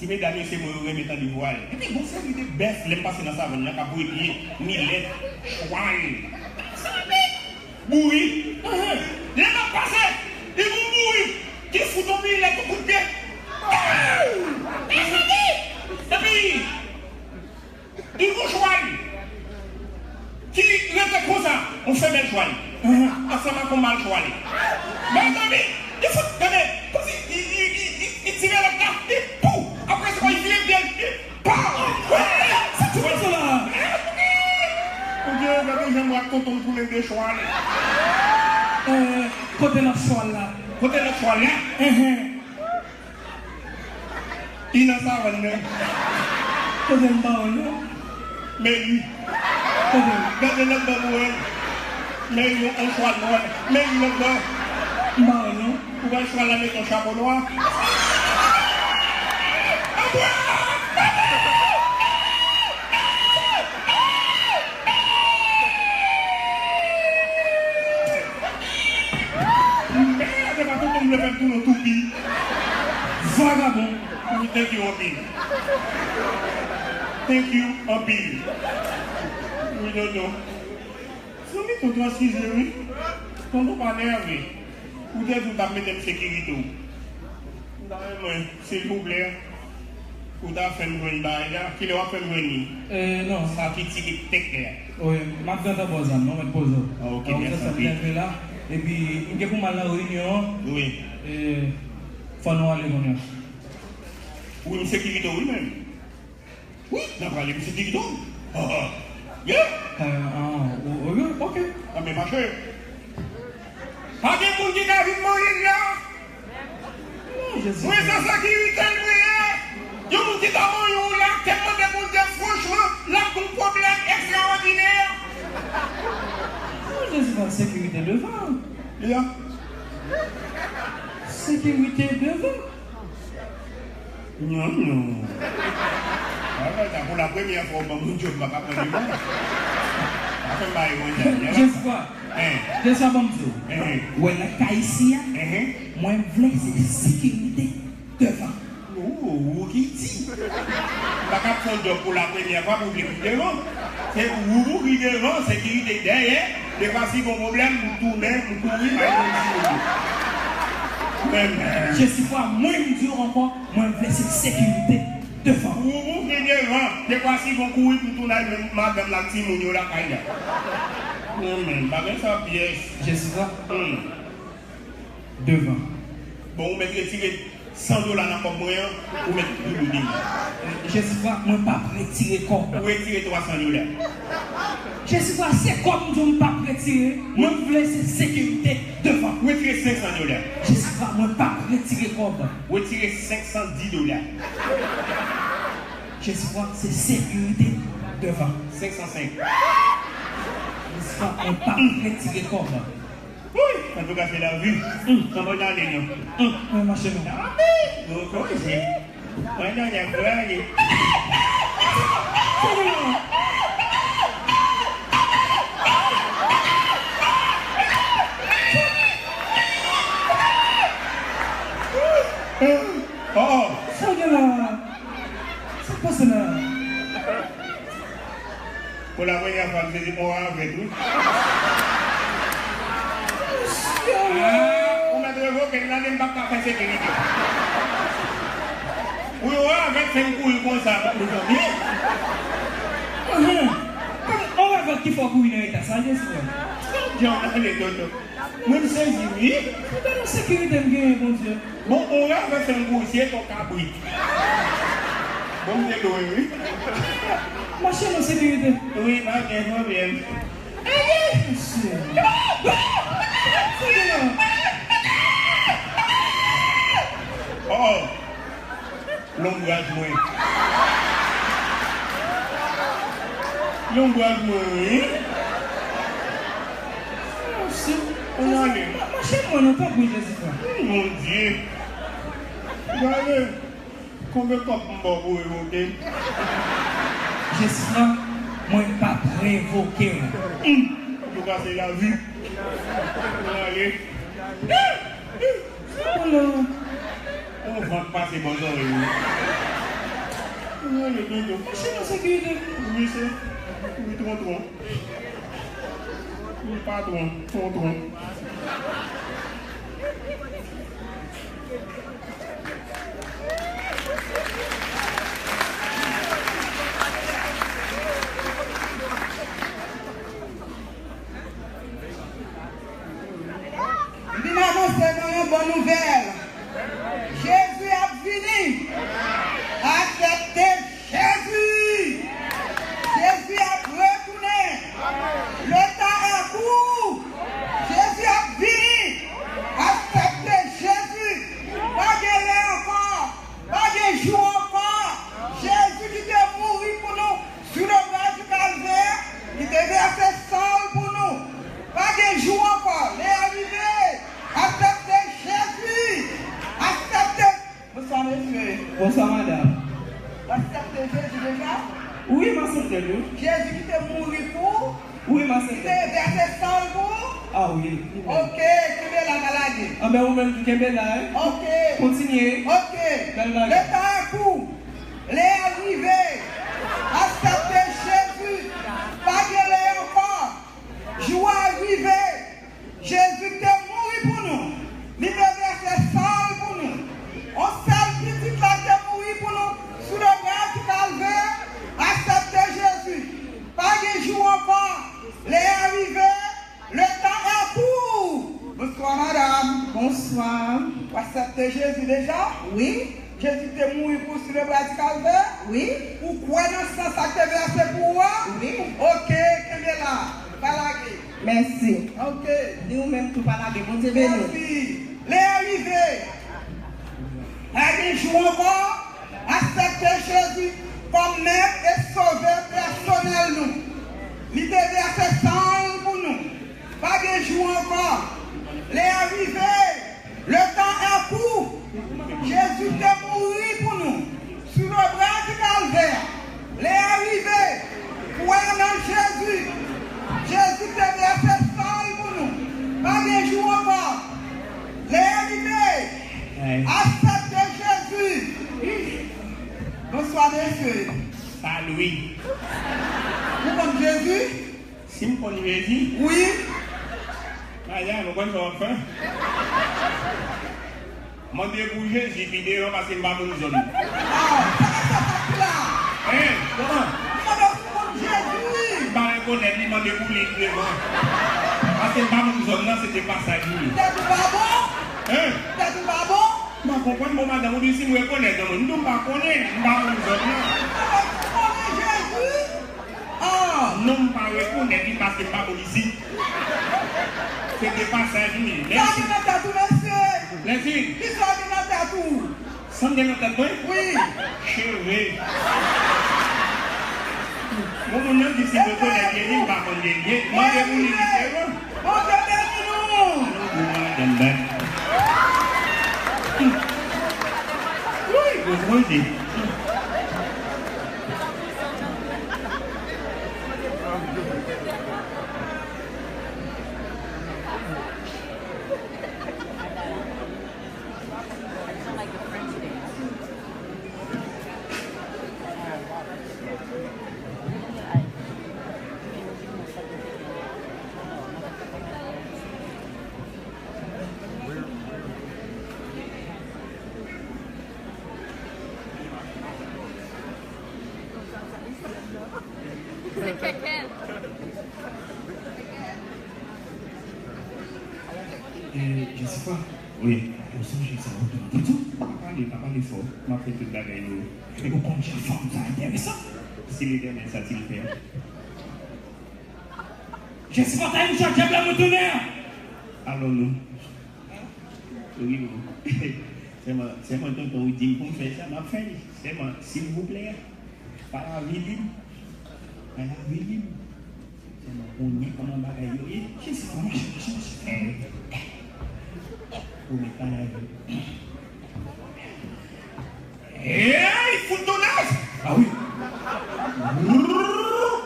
Ti medam yo se mwen yo renmen tande vwa yo. Epi gon seri de bèf lè m pase nan savann nan k ap bwè pye, milèt, chwal. Bourik. Lè m ap pase, li gon bourik ki fout yon milèt yon kout pye. Epi, li gon chwal ki rete konsa, yon femèl chwal, ansanm ak yon mal chwal. Mezanmi, li fout, tande, kòmsi li, li, li, li, li tire lòt la, li pou, apre sa, li vire pye l, li pow! Sa ti moun sa la! Ou gen gade jan m wè tonton m tounen de chwal. Eh, kote lòt chwal la? Kote lòt chwal la? Enhen. Li nan savann nan. Kote m pa wè l non? Men li. Kote? Gade lòt bò pou wè. Men li yon chwal nwè. Men li lòt bò. M pa wè l non. Ou wè chwal la met yon chapo nwa. Anmwey! Mèd, se pa tonton m vle fè m tounen toupi. Vagabon. Wi, thank you anpil. Thank you anpil. Wi, tonton. Zanmi, tonton, eskize, wi. Tonton pa nève. Ou te di w t ap mete m sekirite w. M ta renmen, silvouplè, ou ta fè m jwenn bagay la. Kilè w ap fè m jwenn li? Eh, non. Sa ki ti ki tèk lè a. Wi, m ap gentan ba w zam, non, mèt poze w. Ah, ok, mèsi anpil. Epi, m gen pou m al nan reyinyon an. Wi. Eh, fò nou ale kounye a. Wi, m sekirite w, wi, menm. Wi, n a prale, misye di li tou. Ah, ah. Yeah. Ah, ah, o-, o-, ok. Anben, mache. Pa gen moun ki ka vin manyen l la. Non, Jezi. Mwen, se sekirite l mwen ye. Yon moun ki ta manyen w la, tèlman de Bondye, franchman, l ap gon pwoblèm ekstraòdinè. Non, Jezi, pa sekirite devan. Yeah. Sekirite devan. Non, non. Bagay sa, pou la premyè fwa w ban moun djòb, m pa ka pran devan. Pa fè m bay mwen djòb. Jeswa. Hein. Jeswa, ban m di w. Hein. Ou wè nan ka isi a, hein, mwen vle se sekirite devan. Ou, ou ki di. M pa ka pran djòb pou la premyè fwa pou w vle pi devan. Se ou, ou ki devan, sekirite dèyè. Defwa si gon pwoblèm, m tounen, m kouri, m al jwenn ti moun yo. Men, men. Jesifwa, mwen m di w ankò, mwen vle se sekirite devan. Ou, ou vle devan. Defwa si gon kouri, m tounen al jwenn madanm la, timoun yo lakay la. Men, men, bagay sa pyès. Jesifwa. Hmm. Devan. Bon, ou mèt retire san dola nan kòb mwen an, ou mèt double li. Jesifwa, mwen p ap retire kòb. Ou retire twa san dola. Jesifwa, se kòb m di w m p ap retire. Mwen m vle se sekirite devan. Ou retire senk san dola. Jesifwa, mwen p ap retire kòb. Ou retire senk san dis dola. Jesifwa, se sekirite devan. Senk san senk. Jesifwa, mwen p ap retire kòb. Antouka, se lavi. Hum, kòman w ale, non? Hum, mwen mache, non. Tanpri, nou koze. Mwen nan lè pou ale. Oh, oh. Sa gen la? Sa k pase la? Pou la premyè fwa, m sezi on ravèt, wi. Ah, ou mèt revoke m la, men m p ap ka fè sekirite. Wi, on ravèt fè m kouri konsa, mezanmi. Ahan. Kòman on ravèt ki fè w kouri nan eta sa, Jezi? Jan ale, tonton. Mwen m sezi, wi. Ou gade yon sekirite m genyen, Bondye. Bon, on ravèt fè m kouri, se ton kabrit. Bon, m te lwen, wi. Mache nan sekirite. Wi, pa gen pwoblèm. Mesye. Sa gen la? Oh, oh. Lonbraj mwen. Lonbraj mwen, wi. Mesye. Kounye a ale. Mache mwen non, tanpri, Jezi. Bondye. Gade. Konbyen kòb m ba w pou revoke m? Jezi, mwen p ap revoke w. Hum. Antouka, se lavi. Mwen ale. Sa bon la? On van k pase bò zòrèy mwen. Mwen ale, tonton. Mache nan sekirite. Wi, se. Wi, tonton. Wi, patwon. Tonton. M vin anonse nou yon bon nouvèl. Jezi ap vini. Aksepte Jezi. Jezi ap retounen. Le temps est court. Jezi ap vini. Aksepte Jezi. Pa gen lè ankò. Pa gen jou ankò. Jezi ki te mouri pou nou sou le bwa di Kalvè, ki te vèse san l pou nou. Pa gen jou ankò. Lè a rive. Aksepte Jezi. Aksepte. Bonswa, mesye. Bonswa, madanm. W aksepte Jezi deja? Wi, m aksepte l, wi. Jezi ki te mouri pou ou? Wi, m aksepte. Ki te vèse san l pou ou? Ah wi. Ok, kenbe la, pa lage. Anben, ou menm tou kenbe la, wi. Ok. Kontinye. Ok. Bèl bagay. Le temps est court. Lè a rive. Aksepte Jezi. Pa gen lè ankò. Jou a rive. Jezi te mouri pou nou. Li te vèse san l pou nou. On sèl pitit la te mouri pou nou sou le bwa di Kalvè. Aksepte Jezi. Pa gen jou ankò. Lè a rive. Le temps est court. Bonswa, madanm. Bonswa. Ou aksepte Jezi deja? Wi. Jezi te mouri pou ou sou le bwa di Kalvè? Wi. Ou kwè nan san sa k te vèse pou ou a? Wi. Ok, kenbe la. Pa lage. Mèsi. Ok. Ni ou menm tou pa lage. Bondye beni w. Mèsi. Lè a rive. Pa gen jou ankò. Aksepte Jezi kòm Mèt e Sovè pèsonèl nou. Li te vèse san l pou nou. Pa gen jou ankò. Lè a rive. Le temps est court. Jezi te mouri pou nou sou le bwa di Kalvè. Lè a rive. Kwè nan Jezi. Jezi te vèse san l pou nou. Pa gen jou ankò. Lè a rive. Aksepte Jezi. Bonswa, mesye. Salut. Ou konn Jezi? Si m konn Jezi? Wi. Aya, nou konn sa w ap fè? Mande pou Jezi pi devan paske m pa moun zòn nan. Ah, sa k ap fèt la? Hein? Kòman? M mande w si w konn Jezi. M pa rekonèt li, mande pou li pi devan. Paske m pa moun zòn nan, se te pasaj li ye. Tèt ou pa bon? Hein? Tèt ou pa bon? M pa konprann, bon, madanm, ou di si m rekonèt, m di w m pa konnen, m pa moun zòn nan. M mande w si w konnen Jezi. Ah, non, m pa rekonèt li paske m pa moun isit. Se de pasaj m ye. Sa gen nan tèt ou, mesye? Mèsi. Kisa gen nan tèt ou? Sa m gen nan tèt mwen? Wi. Cheve. Bon, moun nan di si m rekonèt li, li, m pa konn li, li. Mande pou li, li se bon. Bondye beni nou. Wi, gwo pwojè. Se kèkè. E, Jessica, wi, ou sonje sa ou te mande tou? Pa pale, pa pale fò. M ap fè tout bagay yo. Ou konn jan fanm sa enteresan? Si Letènèl sa ti l fè. Jessica, ta yon chat dyab la mwen tounen an. Alò nou. Wi, wi. Sèlman, sèlman tonton ou di m pou m fè sa, m ap fè li. Sèlman, silvouplè, pa avili m. Pa avili m. Sèlman konnen kòman bagay yo ye. Jesi, fò mache, mache, mache. Ou met pa avili m. Hey, fout tonnaj! Ah wi.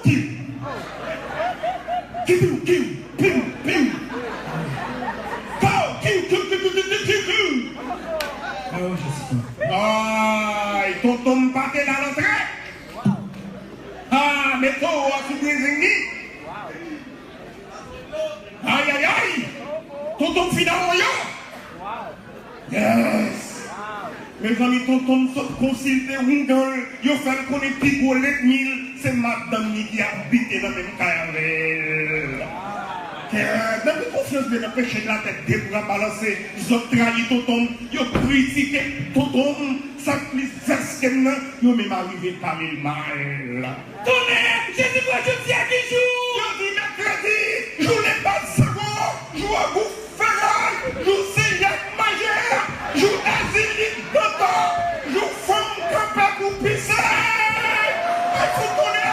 Kiw. Kiw, kiw, piw, piw. Go, kiw, kiw, kiw. Ay, tonton m pa te la rantre. Ah, men towo a sou Brezing li. Ay, ay, ay! Tonton m fin awoyan! Yes! Mezanmi, tonton m sot konsilte oungan l, yo fè l konnen pi gwo lènmi l, se madanm li ki abite nan menm kay avè l. Kè, depi konfyans vin nan peche l, latèt de bra balanse, zòt trayi tonton m, yo kritike tonton m, sa k plis vès ke m nan, yo menm arive pale l mal. Tonnè! Jezi pran jodi a ki jou? Jodi mèkredi, jounen bat zago, jou an gou feray, jou Senyè manje, jou Ezili Dantan, jou fanm kanpe pou pise. Ay, fout tonnè!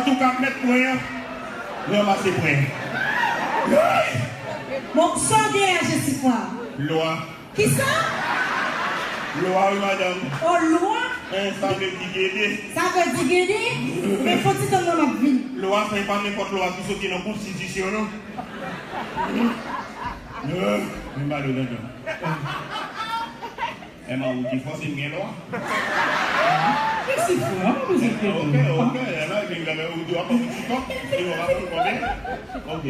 Antouka, mèt pwen an, ranmase pwen. Woy! Bon, sa w gen a Jesifwa? Lwa. Kisa? Lwa wi, madanm. O, lwa? Eh, sa vle di gede. Sa vle di gede? Men fò ti tann non, m ap vini. Lwa sa, e pa nenpòt lwa ki soti nan konstitisyon, non. Eh, men ba l yo dandan. Eman, ou ki fòse m gen lwa? Jesifwa, pa bezwen enkyete w. Ok, ok, eman, epi m gade ou di w ap anvi ti kòk, e w ap anvi konbyen? Ok.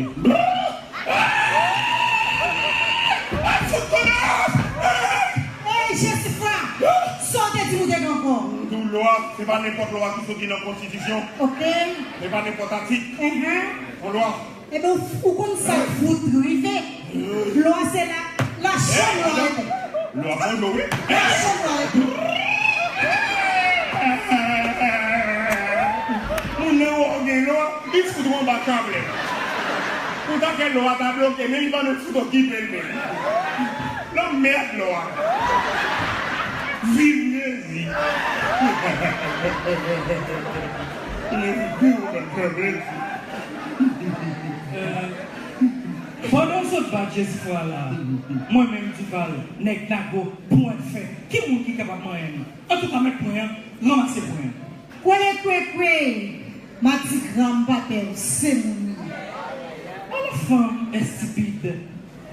Ay, fout tonnè! Ey, Jesifwa! Sa w te di m ou te gen ankò? M di w lwa, se pa nenpòt lwa ki soti nan konstitisyon. Ok. Se pa nenpòt atik. Mhm. Yon lwa. Ebyen, ou, ou konn sa k fout rive? Lwa se la, la chanm lwa. Lwa fò dlo, wi. La chanm lwa. Moun nan wè w gen lwa, li fout ou anba kablè. Ou ta fè lwa ta bloke, men li pa menm fout okipe l menm. Lanmèd lwa. Viv Jezi. Jezi, viv ou konn fè Jezi. Pandan w sot bat Jesifwa la, mwen menm Dival, nèg Nago, pwent fè, ki moun ki kapab manyen m? Antouka, mèt pwen an, ranmase pwen an. Kwele kwekwe, matigra m pa pè w, se moun li. A la fanm estipid,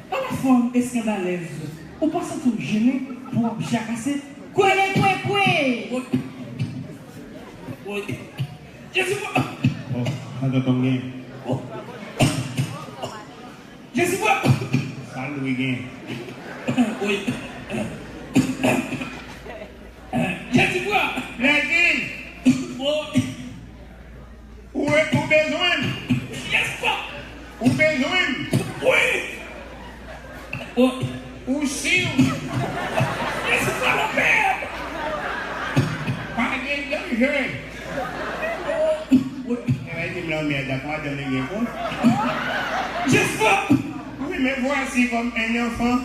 a la fanm eskandalèz, ou pa santi w jennen pou w ap jakase? Kwele kwekwe! Woy! Woy! Jezi, oh, sa tonton gen. Oh. Jezi, oh. Sa Lwi gen. Woy. Jezi, oh. Lèzin. Woy. Ou, ou bezwen m? Yes, pa. Ou bezwen m? Wi. Ou, ou si w? Yes, pa, mon père. Pa gen danje. Wi. Ewa, di m lanmèd ak madanm li gen pou. Yes, pa. Oui, me voici comme un enfant.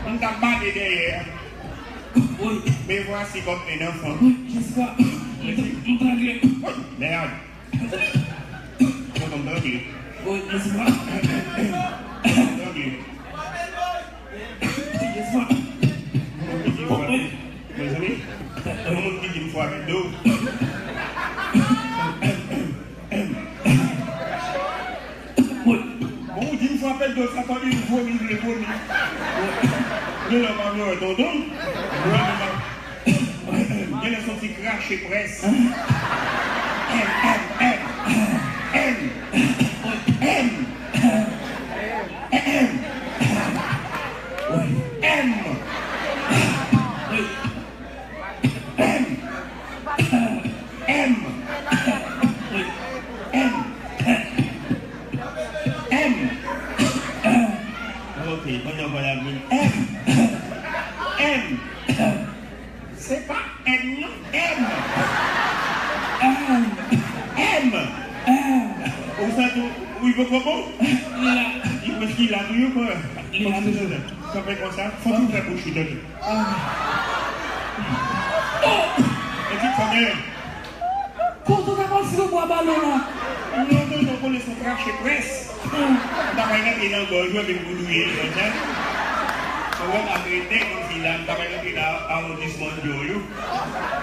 M t ap bale dèyè. Wi. Me voici comme un enfant. Wi, Jesifwa. M, m trangle. Mèd. Tonton m trangle. Wi, Jesifwa. Trangle. Mezanmi, yon moun ki di m fwa avèk do. Bon, ou di m fwa avèk do, sa pa vle vomi, vle vomi. Gen lè w pa vle wè tonton. Gen lè se yon ti krache près. M, m, m, m, m, m. M. M. M. M. M. Ok, pandan w pale avè m. M. M. Se pa M non, M. M. M. M. Ou santi w, ou ipokòpo? Li la. Li prèske la toujou, frè. Li la toujou. Kanpe konsa, fòk ou fè bouch ou, tande. Ah. Oh! E ti fòk, eh. Kote w ta pral fout bwa balon la? Non, non, non, konnen se yon krache près. M ta pral rantre nan gòj ou epi m boudouye l konsa. Ou wè m ap rete kòmsi la, m ta pral rantre nan awondisman djòl ou.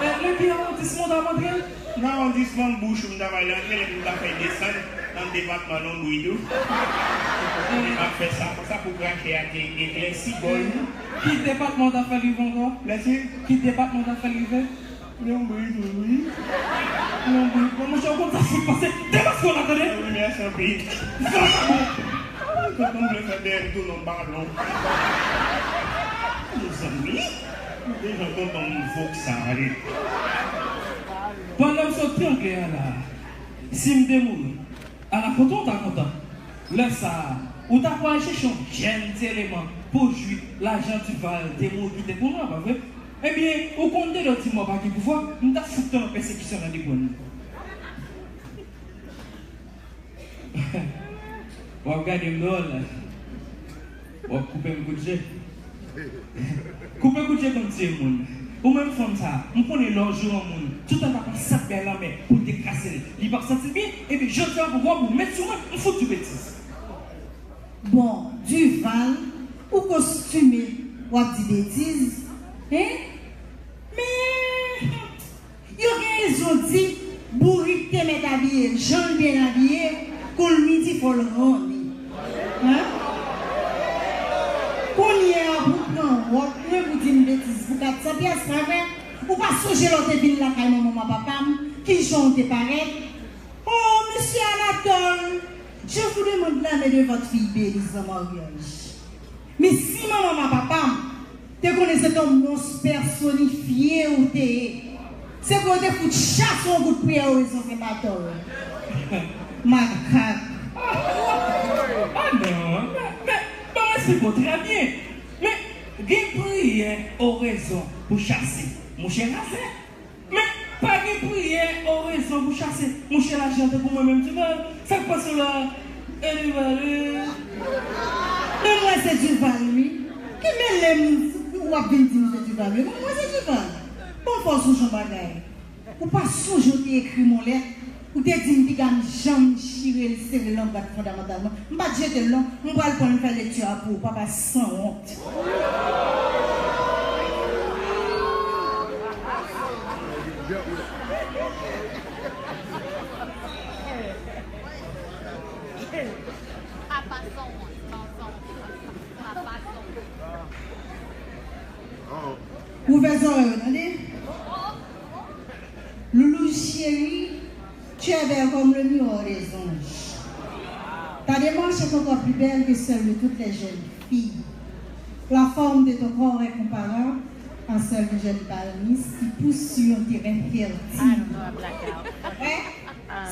E nan ki awondisman w t ap antre? Nan awondisman bouch ou m ta pral rantre, epi m ta fè desann nan depatman lonbrit ou. M ap fè sa konsa pou krache a te eklèsi gòj ou. Ki depatman w t ap fè l rive ankò? Mèsi. Ki depatman w t ap fè l rive? Lonbrit ou, wi. Lonbrit. Bon, monchè, ou konn sa fout pase. Demaske w la, tande. Wi, mèsi anpil. Vakabon. Tonton vle fè dèyè m tounen yon balon. Mezanmi, deja tonton m vok sa ale. Pandan m sot trangle a la, si m te mouri, ala kote w ta kontan. Lè sa a, ou ta pral chèche yon jèn ti eleman pou jwi lajan Duval te mouri kite pou nou an, pa vre? Ebyen, ou konn Dedo di mò pa gen pouvwa, m ta fout nan pèsekisyon nan degrenn. W ap gade m dwòl. W ap koupe m kout je. Koupe kout je konn tiye moun. Ou menm fanm sa, m konnen lè w joure yon moun, toutan w ap pran sèt bèl lanmè pou l te krase l, li p ap santi l byen, epi jodi a pou wòb ou met sou mwen, m fout di w betiz. Bon, Duval, ou kostime, w ap di betiz, hein? Men, yo gen rezon di, bourik te mèt abiye l jan l byen abiye, kou l midi fò l ranni. Hein? Kounye a pou w pran wòb mwen pou di m betiz pou kat san pyès, pa vre? Ou pa sonje lè w te vin lakay manman m ak papa m, kijan w te parèt? Oh, Monsieur Anatole, je vous demande la main de votre fille Beliz en mariage. Men si manman m ak papa m te konnen se t yon mons pèsonifye ou te ye, se pou yo te fout chase w yon kout priyè orezon Sen Matòl. Makak. Ah non, men, men, bon, mwen se bon, trè byen. Men, gen priyè orezon pou chase. Mouche razè. Men, pa gen priyè orezon pou chase mouche lajan tankou mwen menm Duval. Sa k pase w la? E Duval, e. Men mwen se Duval, wi. Ki mele m w ap vin di m se Duval, wi? Mwen, mwen se Duval. Bon, fò w sonje yon bagay. Ou pa sonje w te ekri m yon lèt? Ou te di m piga m janm chire l sere l an bwat fondamantal mwen. M pa t jete l non. M pral pran l fè lekti a pou ou, papa sanwont. Papa sanwont, sanwont, papa sanwont. Ouvè zòrèy w, tande? Loulou chéri, tu es belle comme le miroir des anges. Ta démarche est encore plus belle que celle de toutes les jeunes filles. La forme de ton corps est comparable à celle d'une jeune palmiste qui pousse sur un terrain fertile. Ouais.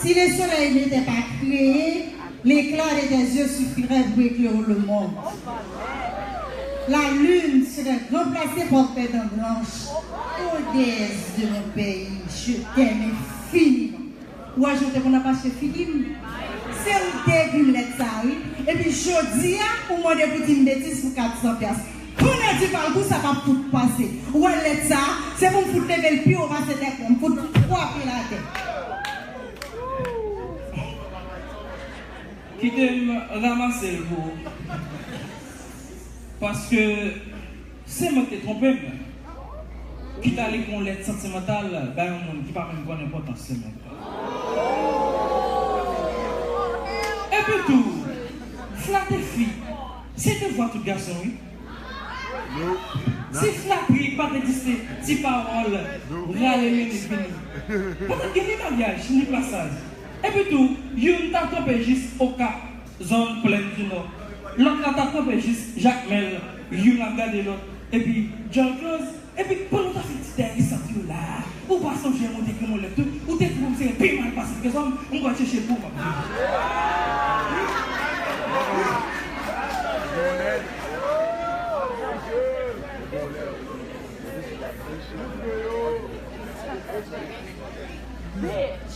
Si le soleil n'était pas créé, l'éclat de tes yeux suffirait pour éclairer le monde. La lune serait remplacée par tes dents blanches. Oh, déesse de mon pays, je t'aime infiniment. Ou wè jan w te konn ap achte figi m? Se ou te ekri m lèt sa a, wi. Epi jodi a, ou mande pou di m betiz pou kat san pyas. Konnen di pa l kou sa p ap fout pase. Ou wè lèt sa a, se pou m fout leve l pi wo pase tèt mwen, m fout frape l atè. Kite m ranmase l pou ou. Paske se mwen ki te twonpe m, ki t ale pran yon lèt santimantal bay yon moun ki pa menm konn enpòtans semèn. Epi tou, flate fi, se devwa tout gason, wi. Si flatri pa te di se ti pawòl, rale mennen vini. Poutèt gen ni maryaj, ni plasaj. Epi tou, youn ta kanpe jis Okap, zòn Plèn di Nò. Lòt la ta kanpe jis Jakmèl, youn ap gade lòt. Epi, djòl kloz, epi pandan w ta fè ti dèyè sant yo la, ou pa sonje mwen te ekri yon lèt tou, ou te di m se pi mal pase ke zòm, m pral chèche l pou ou, m ap di. Bitch.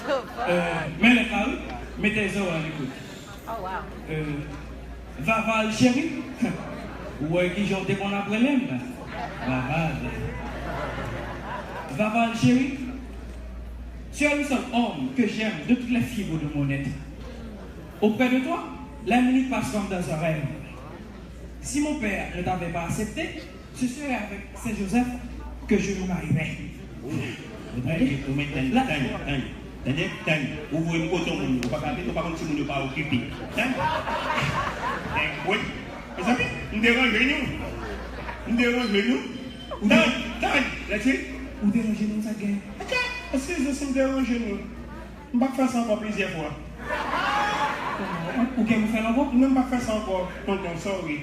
The fuck? Euh, men lèt la, wi. Mete zò a lekout. Oh, wow. Euh, Vaval chéri, ou wè kijan w te konn ap rele m? Vaval. Vaval chéri, tu es le seul homme que j'aime de toutes les fibres de mon être. Auprès de toi, la minute passe comme dans un rêve. Si mon père ne t'avait pas accepté, ce serait avec Saint Joseph que je me marierais. Ou tande? Ou mèt tann, tann, tann. Tande? Tann. Ou voye m kote yon moun, ou pa ka vin, ou pa konn timoun yo pa okipe. Tann. Tann. Mezanmi, m deranje nou. M deranje nou. Tann, tann. Lèti. Ou deranje nou, sa gen? Eskize si m deranje nou. M p ap fè sa ankò plizyè fwa. Ou gen pou fè l ankò? Non, m p ap fè sa ankò, tonton, sorry.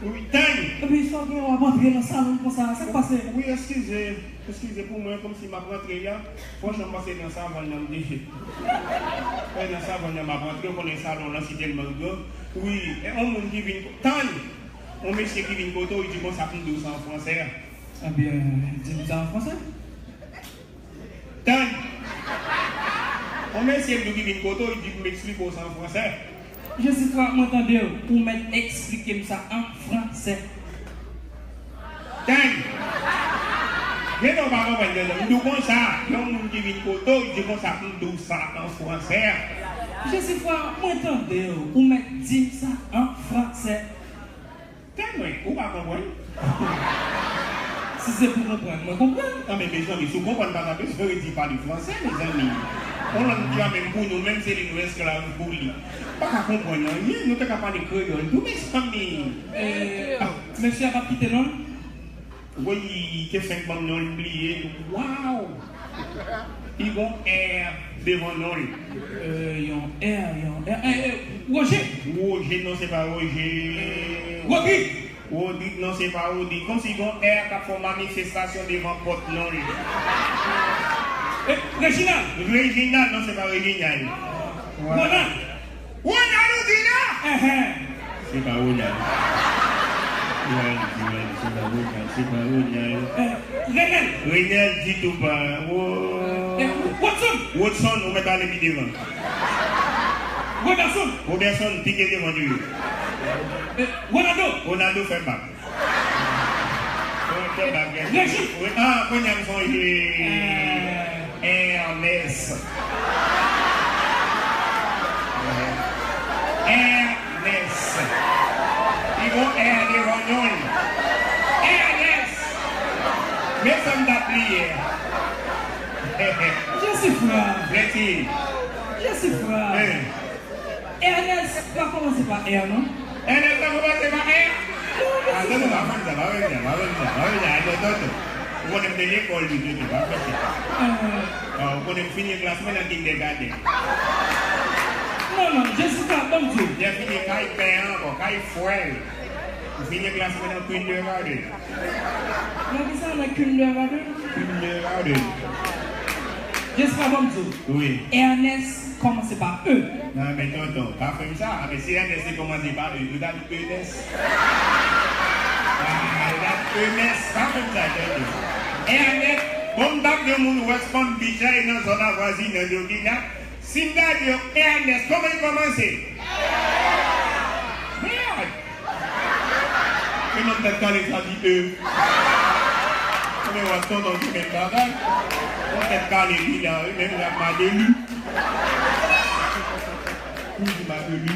Wi, tann! Epi sa w gen, w ap antre nan salon konsa, sa k pase? Wi, eskize, eskize pou mwen, kòmsi m ap rantre a. Franchman, m panse nan savann nan m deje. Wè, nan savann nan m ap rantre, ou konnen salon lan si tèlman gran. Wi, e yon moun ki vin, tann! Yon mesye ki vin kote w, li di konsa pou m di w sa an fransè a. Ebyen, di m sa an fransè. Tann! Yon mesye m di w ki vin kote w, li di pou m eksplike w sa an fransè. Jesifra, mwen tande w, ou mèt eksplike m sa an fransè. Tann! Men non, w pa konprann, tande. M di w konsa, yon moun ki vin kote w, li di konsa pou m di w sa an fransè. Jesifra, mwen tande w, ou mèt di m sa an fransè. Tèl mwen, ou pa konprann? Si se pou konprann, mwen konprann. Non, men mezanmi, si w konprann pa, pa bezwen redi pale fransè, mezanmi. Yon lang ki a menm pou nou, menm se li nou esklav pou li. Pa ka konprann anyen, nou te ka pale kreyòl tou, mezanmi. Eh, ah, mesye a p ap kite non l? Woy, ke fèk ban m non l, m bliye. Waw! Li gon R devan non l. Euh, yon R, yon R. Eh, eh, Roger! Roger, non, se pa Roger. Rodrigue! Rodrigue, non, se pa Rodrigue. Kòmsi gon R k ap fè yon manifestasyon devan pòt non l. Eh, Reginald! Reginald, non, se pa Reginald. Ronald! Ronald ou di la? Enhen. Se pa Ronald. Ronald, Ronald, se pa Ronald, se pa Ronald. Eh, Renel. Renel ditou pa. Oh. Eh, Watson. Watson, ou mèt ale pi devan. Robertson. Robertson, pike devan nou yo. Eh, Ronaldo. Ronaldo fè bak. Regi. Wi, ah, kounye a m sonje. Eh. Ernest. Ernest. Li gon R devan non l. Ernest. Men sa m t ap bliye. Jesifra. Lèti. Jesifra. Eh. Ernest pa kòmanse pa R non. Ernest pa kòmanse pa R? Ah, non, non, pa fè m sa, pa fè m sa, pa fè m sa, pa fè m sa. Ay, non, non, non. Ou konnen m te lekòl tou, tou, tou, pa fè sa. Ah, ou konnen m fini klas mwen nan kindergarten. Non, non, Jesifra, ban m di w. Mwen fini kay pè an ankò, kay frè l. M fini klas mwen nan kindergarten. Nan ki sa, nan kindergarten? Kindergarten. Jesifra, ban m di w. Wi. Ernest kòmanse pa E. Non, men tonton, pa fè m sa. Men si Ernest te kòmanse pa E, yo ta di Enes. Ah, yo ta di Enes. Pa fè m sa, tonton. Ernest, bon, m t ap di yon moun West Palm Beach la, e nan zòn avwazinaj yo ki la. Si m ta di yo Ernest, kòman l kòmanse? Mèd! E menm tèt kale sa di E. Ebyen, w ap tonton di menm bagay. Yon tèt kale li la, wi, menm jan ak Madeli. Toujou Madeli.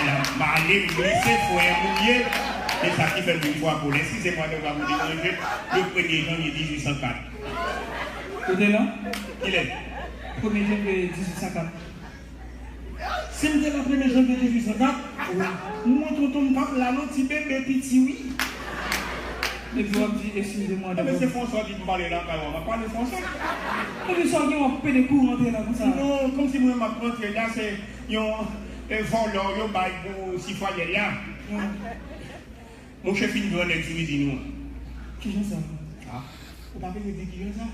bagay la, m ale, m glise, fwè m ye. E sa ki fè m vin fwa pole. Eskize mwa de vwa m deranje. Le premye janvye dizuit san kat. Ou te la? Kilè? Premye janvye dizuit san kat. Si m te la premye janvye dizuit san kat, wi. Mwen tonton m t ap la non, ti bebe piti wi. Epi w ap di, eskize mwa. Ebyen, se François ki pou pale lakay ou a, m ap pale fransè. Ebyen, sa w gen w ap pede kou rantre la konsa? Non, kòmsi mwen m ap rantre la, se yon, e, vòlò yo bay pou sifwayè a. Mouche fin gran nèg sou izin ou an. Kijan sa? Ah, ou pa bezwen di kijan sa.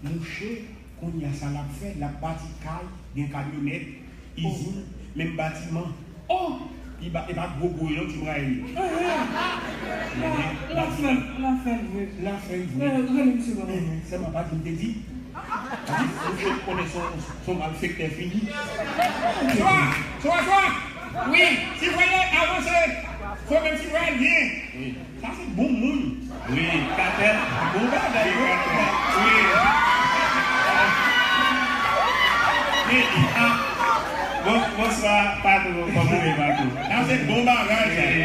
Mouche, kounye a sa l ap fè, l ap bati kay, gen kamyonèt, izin, menm batiman. Oh! Li ba, e pa gwo gwo yo non, ti mwayen yo. Ehe. Ehe, la fè l, la fè l vre. La fè l vre. Eh, rele misye ban mwen. Ehe, sèlman pa di m te di. Mouche konnen son, son malfektè fini. Swa, swa, swa. Wi, sifwayè avanse. Fò menm sifwayè byen. Wi. Sa se bon moun. Wi, Katèl, bon bagay, wi, Katèl. Wi. Wi, ah. Bon, bonswa, patwon. Kòman w ye, patwon? Sa se bon bagay, sa. Wi.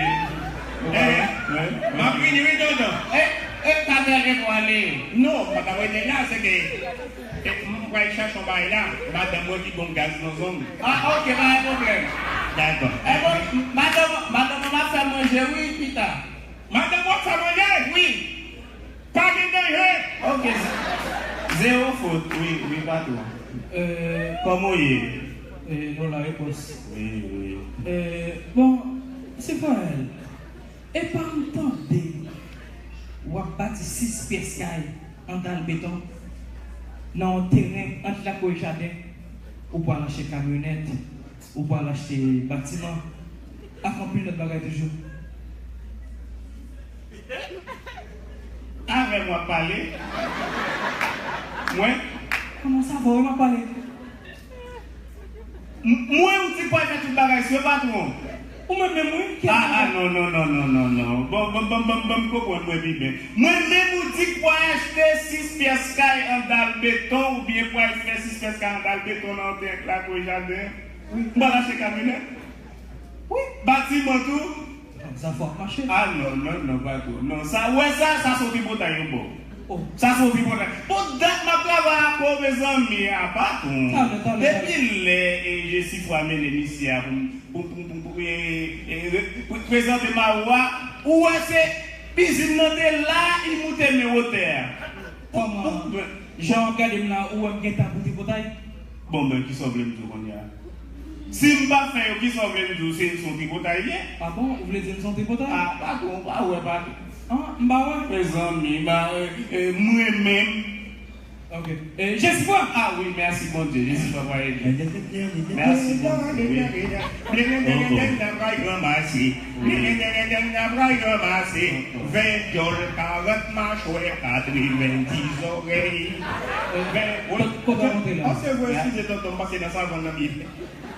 Eh, wi, wi. M ap vini, wi, tonton. Eh, eh, Katèl, e pou ale? Non, m pa ta rete la, se ke, eh, m pral chache yon bagay la. Madanm mwen ki gon gaz nan zòn. Ah, ok, pa gen pwoblèm. Dakò. Eh, bon, madanm, madanm mwen ap fè manje, wi, pita. Madanm w ap fè manje? Wi. Pa gen danje. Ok, z-, zewo fot. Wi, wi, patwon. Euh, kòman w ye? Euh, nou la, repons. Wi, wi. Euh, bon, se pa el. E pa m tande w ap bati sis pyès kay an dal beton nan yon teren ant lakou e jaden, ou pral achte kamyonèt, ou pral achte batiman, ak anpil lòt bagay toujou. Avè m w ap pale? Mwen? Kòman sa va, wi, m ap pale. M-, mwen, ou di pral fè tout bagay sou yo, patwon? Ou menm menm, wi, ki... Ah, ah, non, non, non. Bon, bon, bon, bon, bon, m konprann mwen pi byen. Mwen menm, ou di pral achte sis pyès kay an dal beton, oubyen pral fè sis pyès kay an dal beton nan yon teren lakou e jaden. Wi. M pral achte kamyonèt. Wi. Batiman tou. Zafè ap mache. Ah, non, non, non, patwon. Non, sa, ou wè sa, sa se yon tripotay yo ba w. Sa se yon tripotay. Bon, dat m ap travay ak ou, mezanmi, a patwon. Talè, talè, talè. Depi lè e Jesifwa mennen misye a pou m, pou, pou, pou, pou, e, e, re- pre- prezante m a ou a, ou wè se pizin nan te la, li moute men wotè a. Kòman? Jan w ap gade m la, ou wè m gentan pou tripotay? Bon, men kisa w vle m di w kounye a? Si m pa fè yo, kisa w vle m di w? Se, se yon tripotay ye? A bon? Ou vle di m se yon tripotay? A, patwon, ou pa wè, patwon. An, m pa wè. Mezanmi, m pa, e, e, m renmen m. Ok. E, Jesifwa! A wi, mèsi Bondye. Jesifwa pa ede. Mèsi Bondye, wi. N ap bay ranmase. N ap bay ranmase. Ven dyòl, karant machwè, katrevenndis zòrèy. Ven, wi. Kote w monte la? An, se vre, eskize, tonton, m pase nan savann nan byen.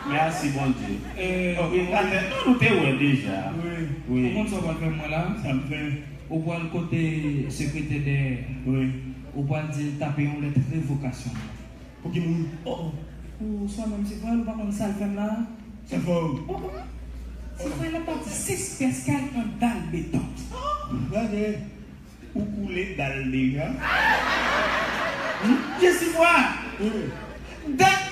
Mèsi Bondye. E, wi, ou, atè, nou te wè deja. Wi. Wi. Ou konn sa w pral fè mwen la? Sa m fè? Ou pral kote sekretè dèyè. Wi. Ou pral di l tape yon lèt revokasyon. Pou ki moun? Oh, oh. Pou Swa Menm Sifwayèl, ou pa konn sa l fè m la? Sa l fè w? Oh, oh. Sifwayèl ap pati sis pyès kay anndan l beton. Gade. Ou koule dal deja? Hmm? Jesifwa! Wi. Dat,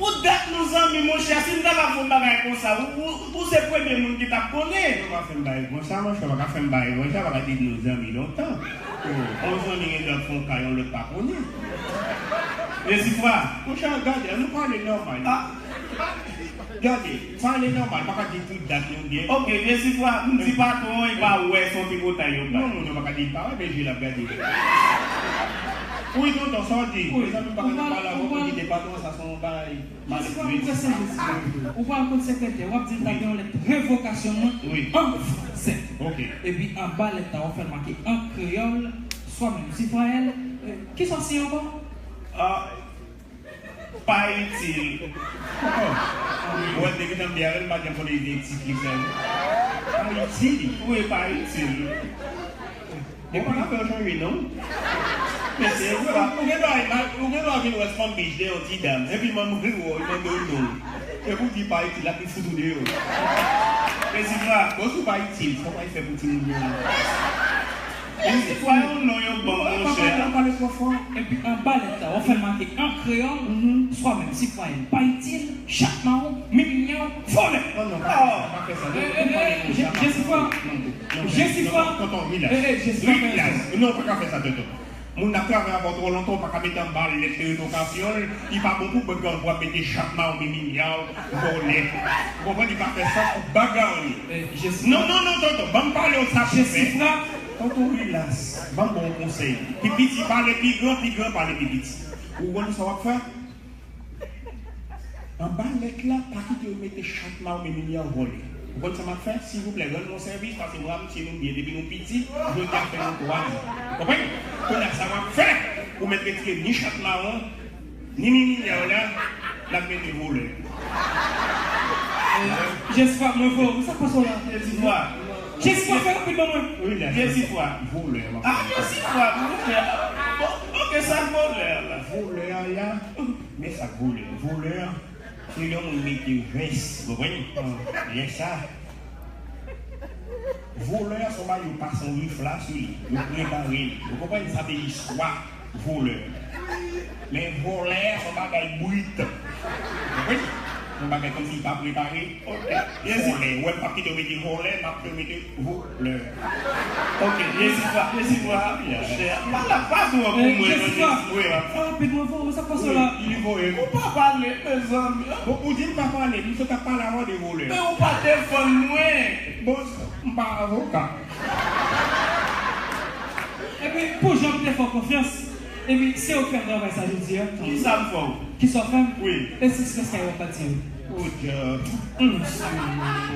pou dat nou zanmi, monchè, si m ta ka fè yon bagay konsa, ou, ou, ou se premye moun ki t ap konnen. Ou pa fè m bagay konsa, monchè, ou pa ka fè m bagay konsa, ou pa ka di nou zanmi lontan. Oh, yon zanmi gen dwa fè yon kay yon lòt pa konnen. Jesifwa! Monchè, gade, ann nou pale nòmal. Ah. Gade, pale nòmal, pa ka di tout dat nou gen. Ok, Jesifwa, m di patwon, e pa wè, se yon tripotay yo bay. Non, non, non, pa ka di pa wè, men je l ap gade. Wi, tonton, sa w di? Wi. Mezanmi, m pa ka di pale avè w pou kite patwon, sa se yon bagay. Jesifwa, m prese, Jesifwa. Ou pral kot sekretè, w ap di l tape yon lèt revokasyon mwen an fransè. Ok. Epi anba lèt la, w ap fè l make an kreyòl, Swa Menm Sifwayèl, e, kisa w siyen ankò? Ah, Pa itil. Oh. Ou wè, depi nan biyare, m pa janm konn li gen ti ki fè. Pa itil. Wi, pa itil. Ou pa ka fè yo chanje non. Men se vre, ou gen dwa, ou gen dwa vin wè fanm bich de yon ti dam. Epi manm kriwòl mande w non. Epi w di pa itil, l ap vin fout ou deyò. Jesifwa. Bon, si w pa itil, sa w pral fè pou timoun yo la? Jesifwa, yon non yo ban m, monchè. Ann pale twò fò. Epi anba lèt la, w ap fè l make an kreyòl, Swa Menm Sifwayèl pa itil, chat mawon, mimi myaw, vòlè. Non, non, pa fè sa, pa fè sa. Oh. Eh, eh, eh, Je-, Jesifwa. Non, non, non, Jesifwa. Non, tonton, relax. Eh, eh, Jesifwa, relax. Non, pa ka fè sa, tonton. Moun ap travay avè w twò lontan, ou pa ka mete anba lèt de revokasyon l, li pa bon pou bèk granmoun ap mete chat mawon, mimi myaw, vòlè. Ou konprann, li pa fè sans, bagay li. Eh, Jesifwa. Non, non, non, tonton, ban m pale w sa pou fè. Jesifwa. Tonton, relax. Ban m ba w yon konsèy. Pi piti pale pi gran, pi gran pale pi piti. Ou konn sa w ap fè? Anba lèt la, pa kite yo mete chat mawon, mimi myaw, vòlè. Ou konn sa m ap fè? Silvouplè, rann mwen sèvis, paske mwen ak misye nou byen depi nou piti, jodi a fè nou twa zan. Konprann? Kounye a, sa w ap fè? Ou mèt retire ni chat mawon, ni mimi myaw la, n ap mete vòlè. Jesifwa, mwen voye w, sa k pase w la? Jesifwa. Jesifwa, fè rapid ban mwen. Jesifwa. Vòlè, w ap... Ah, Jesifwa, monchè. Bon, ok, sa k vòlè a la? Vòlè a la, men sa k vòlè. Vòlè a, se lè yon moun mete vès, ou konprann? Lè sa, vòlè a, se yon bagay yo pase yon rifla sou li, yo prepare li. Ou konprann? Sa se istwa vòlè. Men vòlè a se yon bagay brit. Wi. Yon bagay kòmsi li pa prepare. Ok. Vòlè. Ou wè m p ap kite yo mete vòlè, m ap fè yo mete vòlè. Ok, Jesifwa, Jesifwa, monchè. Pale pa twò pou mwen, non, Jesifwa. Wi, w ap fè. Rapid, mwen voye w, sa k pase w la? Wi, li voye m. Ou pa pale, mezanmi. Bon, ou di m pa pale, m sot ap pale avè w de vòlè. Men ou pa defann mwen. Bon, m pa avoka. Epi, pou jan m te fè w konfyans, epi se ou k fè m travay sa jodi a. Kisa m fè w? Kisa w fè m? Wi. E si se sa w ap pati? O dyab. Hum.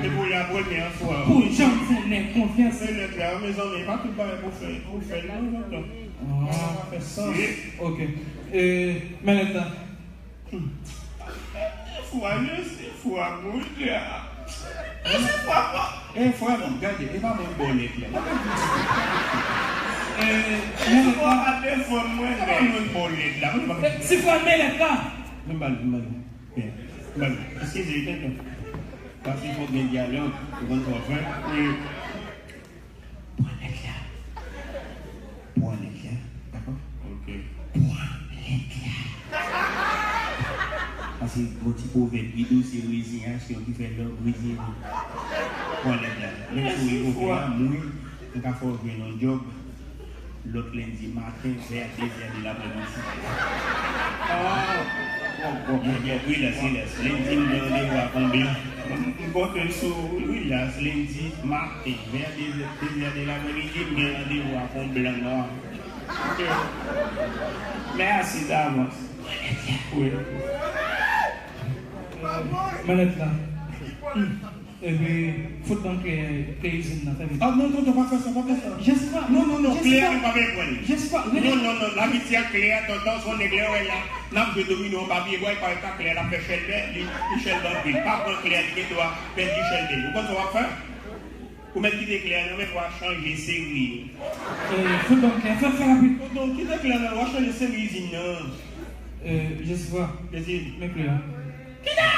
E pou la premyè fwa. Pou jan m fè nèg konfyans. Se nèg la, mezanmi, pa tout bagay pou fè, pou fè, non, non, non. Ah. Sa pa fè sans. Ok. E, men lèt la. Hum. Jesifwa, Jesifwa, Bondye a. Jesifwa, pa. Eh, frè m, gade, e pa mwen k ba w lèt la. Pa ka di sa. Eh, Jesifwa, pa defann mwen, men. E pa mwen k ba w lèt la. Mwen pa... Eh, Jesifwa, men lèt la. Vin ba l, vin ba l. Vin ba l. Eskize, tonton. Paske fòk gen dyalòg. Ou konn sa w ap fè? Wi. Pran lèt la. Pran lèt la. Pran lèt la. Paske gon ti pwovèb ki di w se rezinyasyon ki fè lòm rezilye. Pran lèt la. Menm si w revoke a, mwen, m ka fè w jwenn yon djòb lòt lendi maten vè de zè de lapremidi. Ah, bon, bon, bon, bon. Yes, yes, yes. Lendi, m gen randevou ak yon blan. M, m konte sou ou, wi, yes. Lendi maten vè de zè, de zè de lapremidi, m gen randevou ak yon blan nwa. Ok. Mèsi davans. Wi. Manèt la. Epi, fout ban m kle, kle izin nan, fè vit. Ah, non, tonton, pa fè sa, pa fè sa. Jessica, non, non, non, Jessica, kle a, li pa bezwen li. Jessica, non, non, non, lapiti a, kle a, tonton, se yon nèg lè wè la, n ap jwe domino anba pye bwa, li parèt ak kle a, l ap fè chèlbè, li, li chèlbè anpil. Pa pran kle a, li gen dwa pèdi chèlbè. Ou konn sa w ap fè? Ou mèt kite kle a nan men w a chanje seri. Eh, fout ban m kle a. Fè, fè rapid. Tonton, kite kle a nan men w a chanje seri izin nan. Eh, Jessica. Jessica. Men kle a. Kite!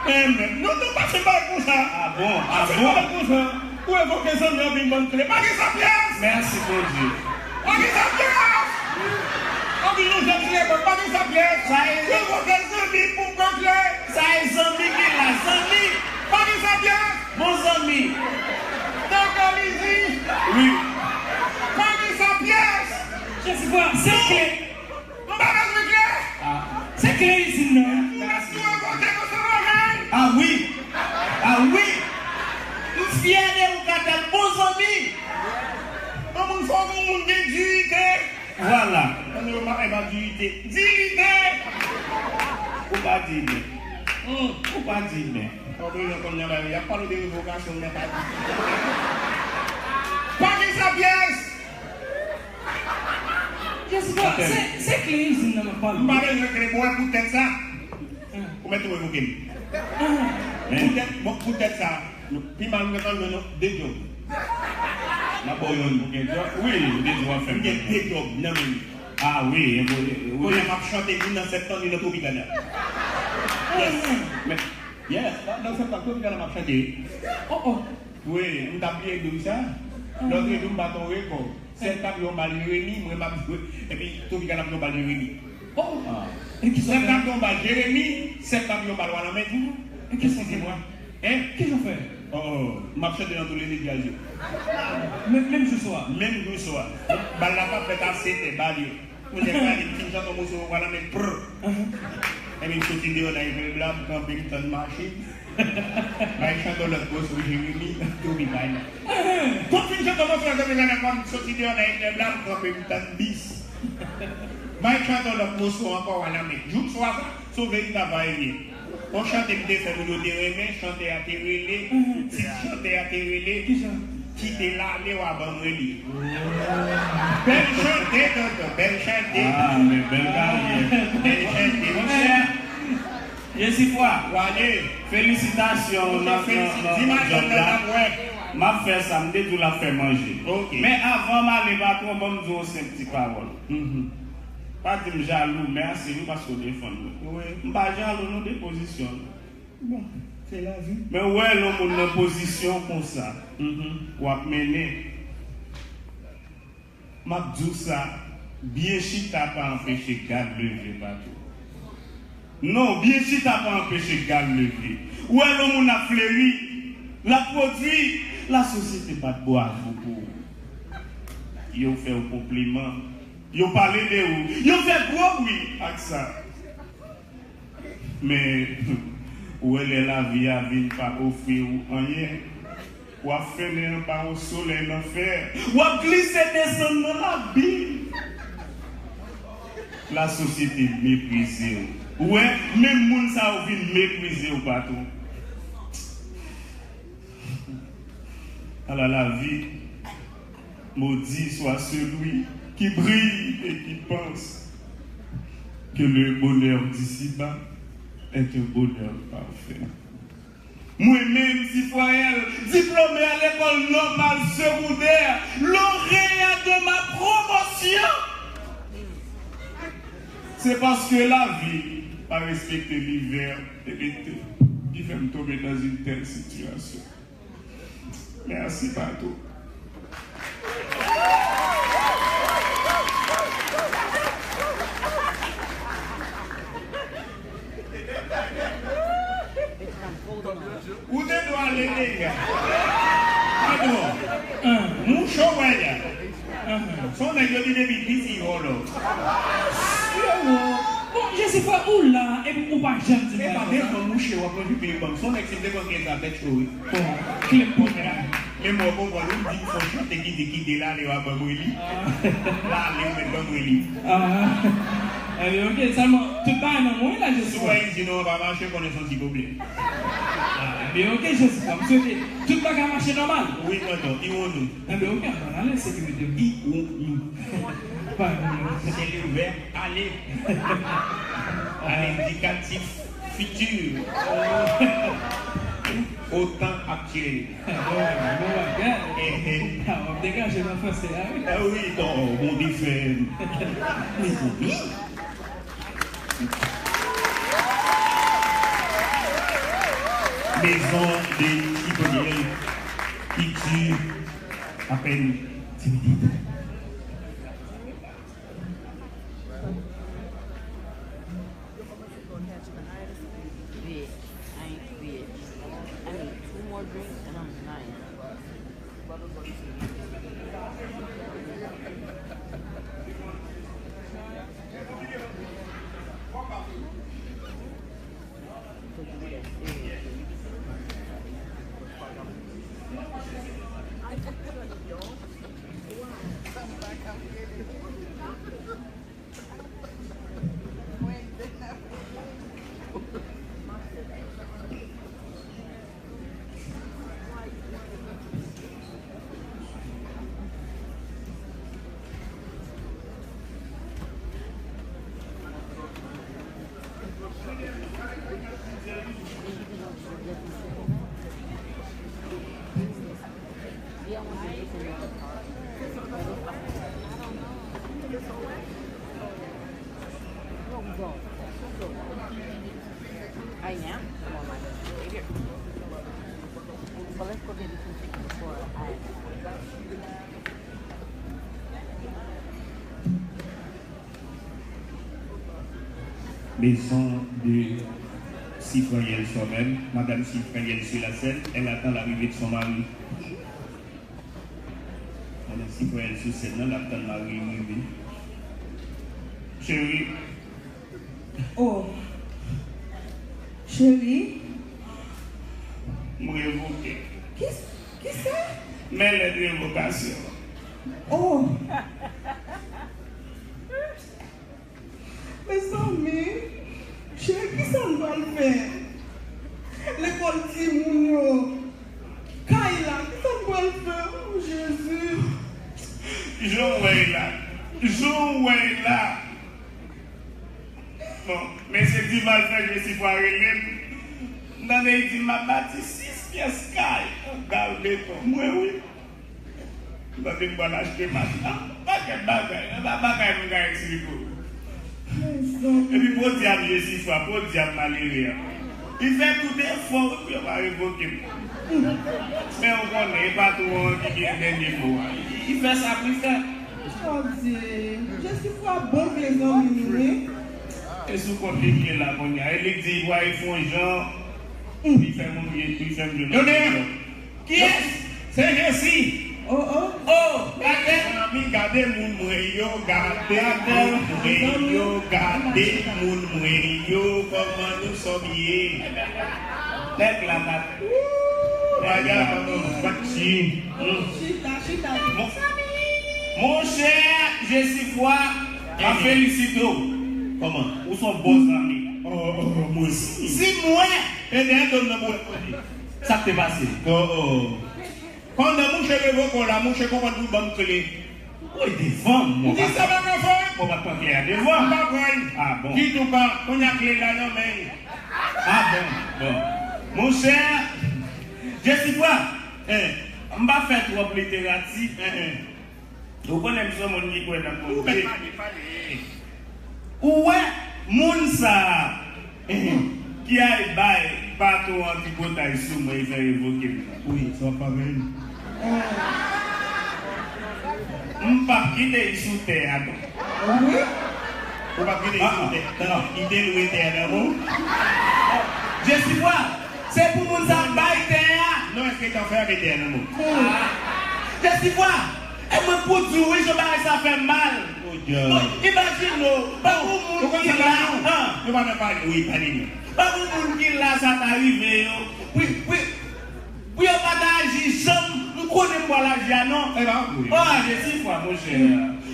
Eh, men, non, non, pase bay konsa. Ah bon? Ah bon? Pase bay konsa. Ou evoke zanmi an vin ban m kle. Pa gen sa pyès! Mèsi, Bondye. Pa gen sa pyès! Anpil nou jèn ti lekòl, pa gen sa pyès! Sa e... Ou evoke zanmi pou pran kle. Sa e zanmi ki la, zanmi. Pa gen sa pyès! Bon zanmi. Doktè Lizin. Wi. Pa gen sa pyès! Jessica, se kle. M pa bezwen kle. Ah. Se kle izin nan. Ou mèt tou revoke konsa avè l. Ah wi. Ah wi. M fyè de ou, Katèl, bon zanmi. Yon moun fò, yon moun gen diyite. Vwala. Ann yo pa, e pa diyite. Diyite! Ou pa di byen. Hmm. Ou pa di byen. Ou bezwen konn nan bagay, y ap pale w de revokasyon, men pa di. Pa gen sa pyès! Jessica, se, se kle izin nan m ap pale. M pa bezwen kle, bon, pou tèt sa. Hmm. Ou mèt tou revoke m. Hmm. Pou tèt, bon, pou tèt sa. Pi mal, m gentan jwenn de djòb. M ap ba w youn pou gen djòb. Wi, ou te di w ap fè m. M gen de djòb nan men m. Ah wi, e bon, e, e, wi. Kounye a m ap chante ni nan Sèptanm, ni nan Tropikana. Yes. Men, yes, nan, nan Sèptanm, Tropikana m ap chante. Oh, oh. Wi, m t ap bliye di w sa. Lòt jou m bat yon rekò. Sèptanm yo ba l Jeremi, mwen m ap jwe. Epi Tropikana yo ba l Jeremi. Oh! Ah. E kisa w fè? Sèptanm yo ba l Jeremi, Sèptanm yo ba l Wanament. E kisa w fè? Hein? Kisa w fè? Oh, m ap chante nan tou le de djaz yo. Men, menm jou swa? Menm jou swa. Bal la t ap fèt a sèt è, bal yo. Kounye a, m fin chante yon moso Wanament, prr. Epi m soti deyò nan Eklè Blan, m kanpe, m tann machin. Bay chante lòt moso Jeremi, Tropikana. Tout fin chante moso Tropikana, m soti deyò nan Eklè Blan, m kanpe, m tann bis. Bay chante lòt moso ankò, Wanament. Jouk swa sa, se yon veritab va e vyen. Yon chante m te fè, moun yo te renmen, chantè a te rele, tit chantè a te rele, kisa? Kite l ale, w a ban mwen li. Bèl chante, tonton, bèl chante. Ah, men bèl karyè. Bèl chante, monchè. Jesifwa, wale. Felisitasyon nan, nan, nan djòb la. M ap fè sa, m te di w l ap fè manje. Ok. Men avan m ale, patwon, ban m di w yon senp ti pawòl. Mhm. Pa di m jalou, mèsi wi, paske w defann mwen. Wi. M pa jalou, non, de pozisyon l. Bon, se lavi. Men w wè lè yon moun nan pozisyon konsa, mhm, w ap mennen. M ap di w sa, byen chita pa anpeche gad leve, patwon. Non, byen chita pa anpeche gad leve. Ou wè lè yon moun ap fleri, l ap pwodui, lasosyete bat bwavo pou ou. Yo fè w konpliman, yo pale de ou, yo fè gwo bri ak sa. Men, ou wè lè lavi a vin pa ofri w anyen, w ap fennen anba yon solèy lanfè, w ap glise desann nan labim. Lasosyete meprize w. Ou wè, menm moun sa yo vin meprize w, patwon. À la, la vie, maudit soit celui qui brille et qui pense que le bonheur d'ici-bas est un bonheur parfait. Mwen menm, Sifwayèl, diplome a lekòl nòmal segondè, lauréat de ma promotion, se paske lavi pa respekte livè e lete ki fè m tonbe dans une telle situation. Mèsi, patwon. Pale nèg. Patwon. Mouche w wè a. Se yon nèg yo di depi l piti vòlò. Frero. Bon, Jesifwa, ou la, epi ou pa janm di m bagay sa. E pa devan mouche w ap manje peye banm. Se yon nèg si m te konn gen sa tèt cho wi. Bon, kle m pòt la. Men mwen konprann ou, m di m fò chante ki di kite l ale w ap ban mwen li. L ale ou mèt ban mwen li. Ah. Ebyen, oke, sèlman, tout bagay nan mwen la, Jesifwa. Si w wè izin nan pa mache, konnen se yon ti pwoblèm. Ah, ebyen, oke, Jesifwa, m swete tout bagay mache nòmal. Wi, tonton, i won nou. Ebyen, oke, ann ale, sekirite m. I won nou. Pa gen pwoblèm. Se le vèb ale. A lendikatif fiti. O tan aktyèl. Bon, bon bagay. Eh, eh. Ah, w ap degaje nan franse a, wi. Ah wi, bon, bon, di fè. Mezanmi. Maison de Hypogène, culture, à peine dix minutes. Bitch, I ain't bitch. I need two more drinks and I'm nice. I am. Well, let's go get some chicken before I. Maison de Sifrayèl sou menm. Madame Sifrayèl sur la scène, elle attend l'arrivée de son mari. Madame Sifrayèl sou sèn nan, l ap tann mari l rive. Cheri. Oh. Cheri. M revoke. Ki, kisa? Men lèt revokasyon. Oh. Mezanmi, cheri, kisa n pral fè? Lekòl timoun yo, kay la, kisa n pral fè? Oh, Jezi! Jan w wè l la, jan w wè l la. Bon, mesye Dival fè Jesifwa rele m. M tande l di m ap bati sis pyès kay, anba beton. Mwen, wi. M tande m pral achte machin. Ah, pakèt bagay. E pa bagay moun ka eksplike w. Epi podyab Jesifwa, podyab malere a. Li fè tout efò wi pou yo pa revoke m. Men ou konnen, e patwon an ki gen dènye mo a. Li fè sa pou l fè. Adye, Jesifwa bon vre zanmi nou wi. E sou kont li m ye la kounye a. E li k di l pral fè yon jan pou l fè moun, pou l fè m jwenn. Kiyès? Se Jesi. Oh, oh. Oh, gade. Mezanmi, gade moun mwen yo, gade moun mwen yo, gade moun mwen yo, kòman nou sòm ye. Nèg la, gade. Nèg la, kòman nou pati. Chita, chita. Mon, monchè, Jesifwa, m ap felisite w. Kòman? Ou se yon bon zanmi. Oh, oh, mwen osi. Si mwen, e dèyè do m nan pou w. Sa k te pase? Oh, oh. Pandan mouche revoke w la, mouche konprann pou l ban m kle. Woy, devan m, mwen pa. M di sa pa ka fè. Mwen pa t pran kle a devan. M pa pran l. Ah, bon. Ditou pa. Kounye a kle la nan men l. Ah, bon, bon. Monchè, Jesifwa, eh, m pa fè twòp literati, eh, eh. Ou konnen m se yon moun ki kwè nan Bondye. Ou wè, moun sa a, ki al bay patwon an tripotay sou mwen, li fè revoke m nan. Wi, sa w ap pa vle. M p ap kite l sou tè a, non. Wi. Ou p ap kite l sou tè. Non, non, li te lwe tè a nan men w. Jesifwa, se pou moun sa a bay tè a. Tan fè mete nan mo. Jesifwa, e mwen pou di w wi, jan bagay sa fè m mal. Bon, imajine w, pa yon moun ki la, pa yon moun ki la sa ta rive yo. Pou yo pa ta aji jan m konnen m pral aji a non. Oh, Jesifwa, monchè.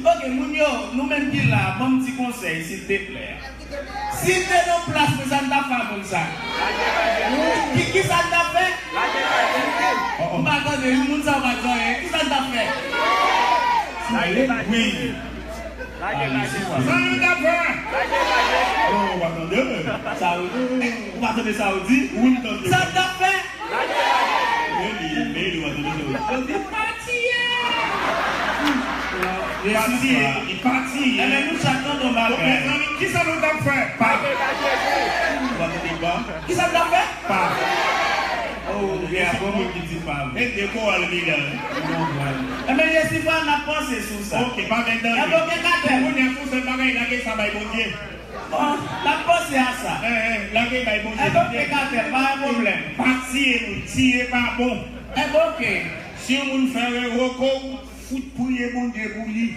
Ok, moun yo, nou menm ki la, ban m ti konsèy, silteplè. Si m te nan plas mwen, sa m t ap fè a moun sa? Ki, ki sa m t ap fè? M pa tande, moun sa w pa di anyen. Ki sa m t ap fè? Wi. Sa m t ap fè? Oh, w pa tande? Sa w, ou pa tande sa w di? Wi, m tande. Sa m t ap fè? Meli, meli, w ap tande sa w di? Yo di pa tiye! Pa tiye, li pa tiye. Enben, nou chak tande yon bagay. Mezanmi, kisa nou t ap fè? Pa. Ou pa tande pa? Kisa nou t ap fè? Pa. Oh, gen bon moun ki di pa vre. E de koral li la. Enben, Jesifwa, n ap panse sou sa. Ok, pa gen danje. Enben, ok, Katèl. Kounye a, pou sèl bagay, lage sa bay Bondye. Bon, n ap panse a sa. Eh, eh, lage bay Bondye. Enben, ok, Katèl, pa gen pwoblèm. Pa tiye moun, tiye pa bon. Enben, ok. Si yon moun fè rewoko, fout priye Bondye pou li.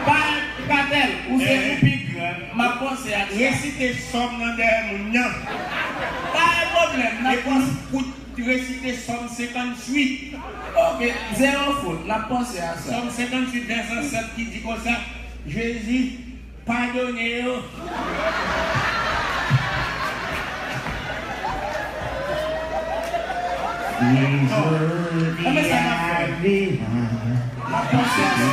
Pa Katèl, ou se ou pi gran, m ap panse a sa. Resite sòm nan dèyè moun nan. Pa gen pwoblèm, n ap panse. Epi fout resite sòm senkantuit. Ok, zewo fot, n ap panse a sa. Sòm senkantuit, vèsè sèt ki di konsa, Jezi, padone yo. Anben sa n ap fè. N ap panse a sa.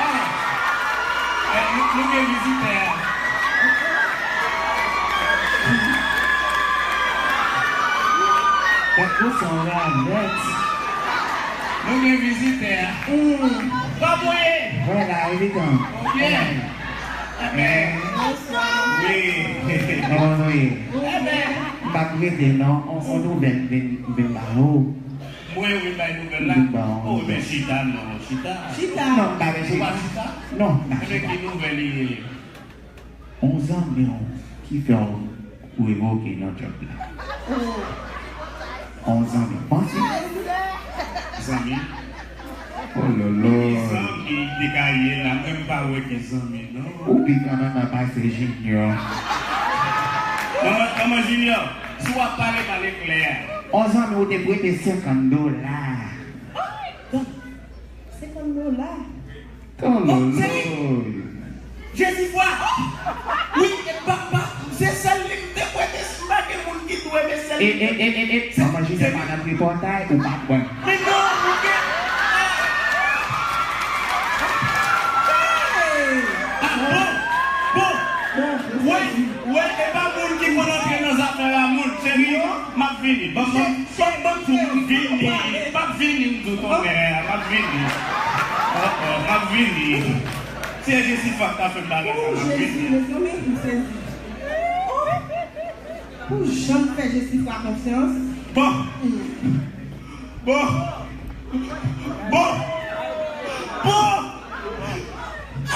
Ah, eh, nou, nou gen vizitè a. Gad kochon an, nèt. Nou gen vizitè a. Hmm. Kòman w ye? Mwen la, evitan. Ou byen? Enben. Bonswa. Wi. Kòman nou ye? Enben. M pa t rete non, on, on nouvèl m vin, m vin ba ou. Mwen, wi, bay nouvèl la. M vin ba ou. Oh, men chita non, chita. Chita. Non, m pa vle chita. Ou pa chita? Non, m pa chita. Enben, ki nouvèl li ye? On zanmi w ki fè w revoke nan djòb la. On zanmi w. Panse. Zanmi? Oh lolo. Ki zanmi li te ka ye la? Mwen m pa wè ki zanmi non. Ou pi gran manman pase Junior. Manman, manman Junior, si w ap pale, pale klè. On zanmi w te prete senkant dola. Senkant dola. Tololo. Jesifwa. Wi, e pa, pa, se sèl li m te prete, si m pa gen moun ki dwe, men sèl li. E, e, e, e, e, manman Junior pa nan tripotay, ou pa kwè. Men non, ou gen. Ah, bon, bon. Wè, wè, e pa moun ki konn antre nan zafè a moun, cheri. M ap vini. Ban, ban, ban, ban, m vini. M ap vini, m di w tonnè, m ap vini. Oh, oh, m ap vini. Se Jesifwa k ta fè m bagay sa, m ap vini. Oh, Jezi, mezanmi, m sezi. Oh, pou jan m fè Jesifwa konfyans. Bon. Bon. Bon. Bon.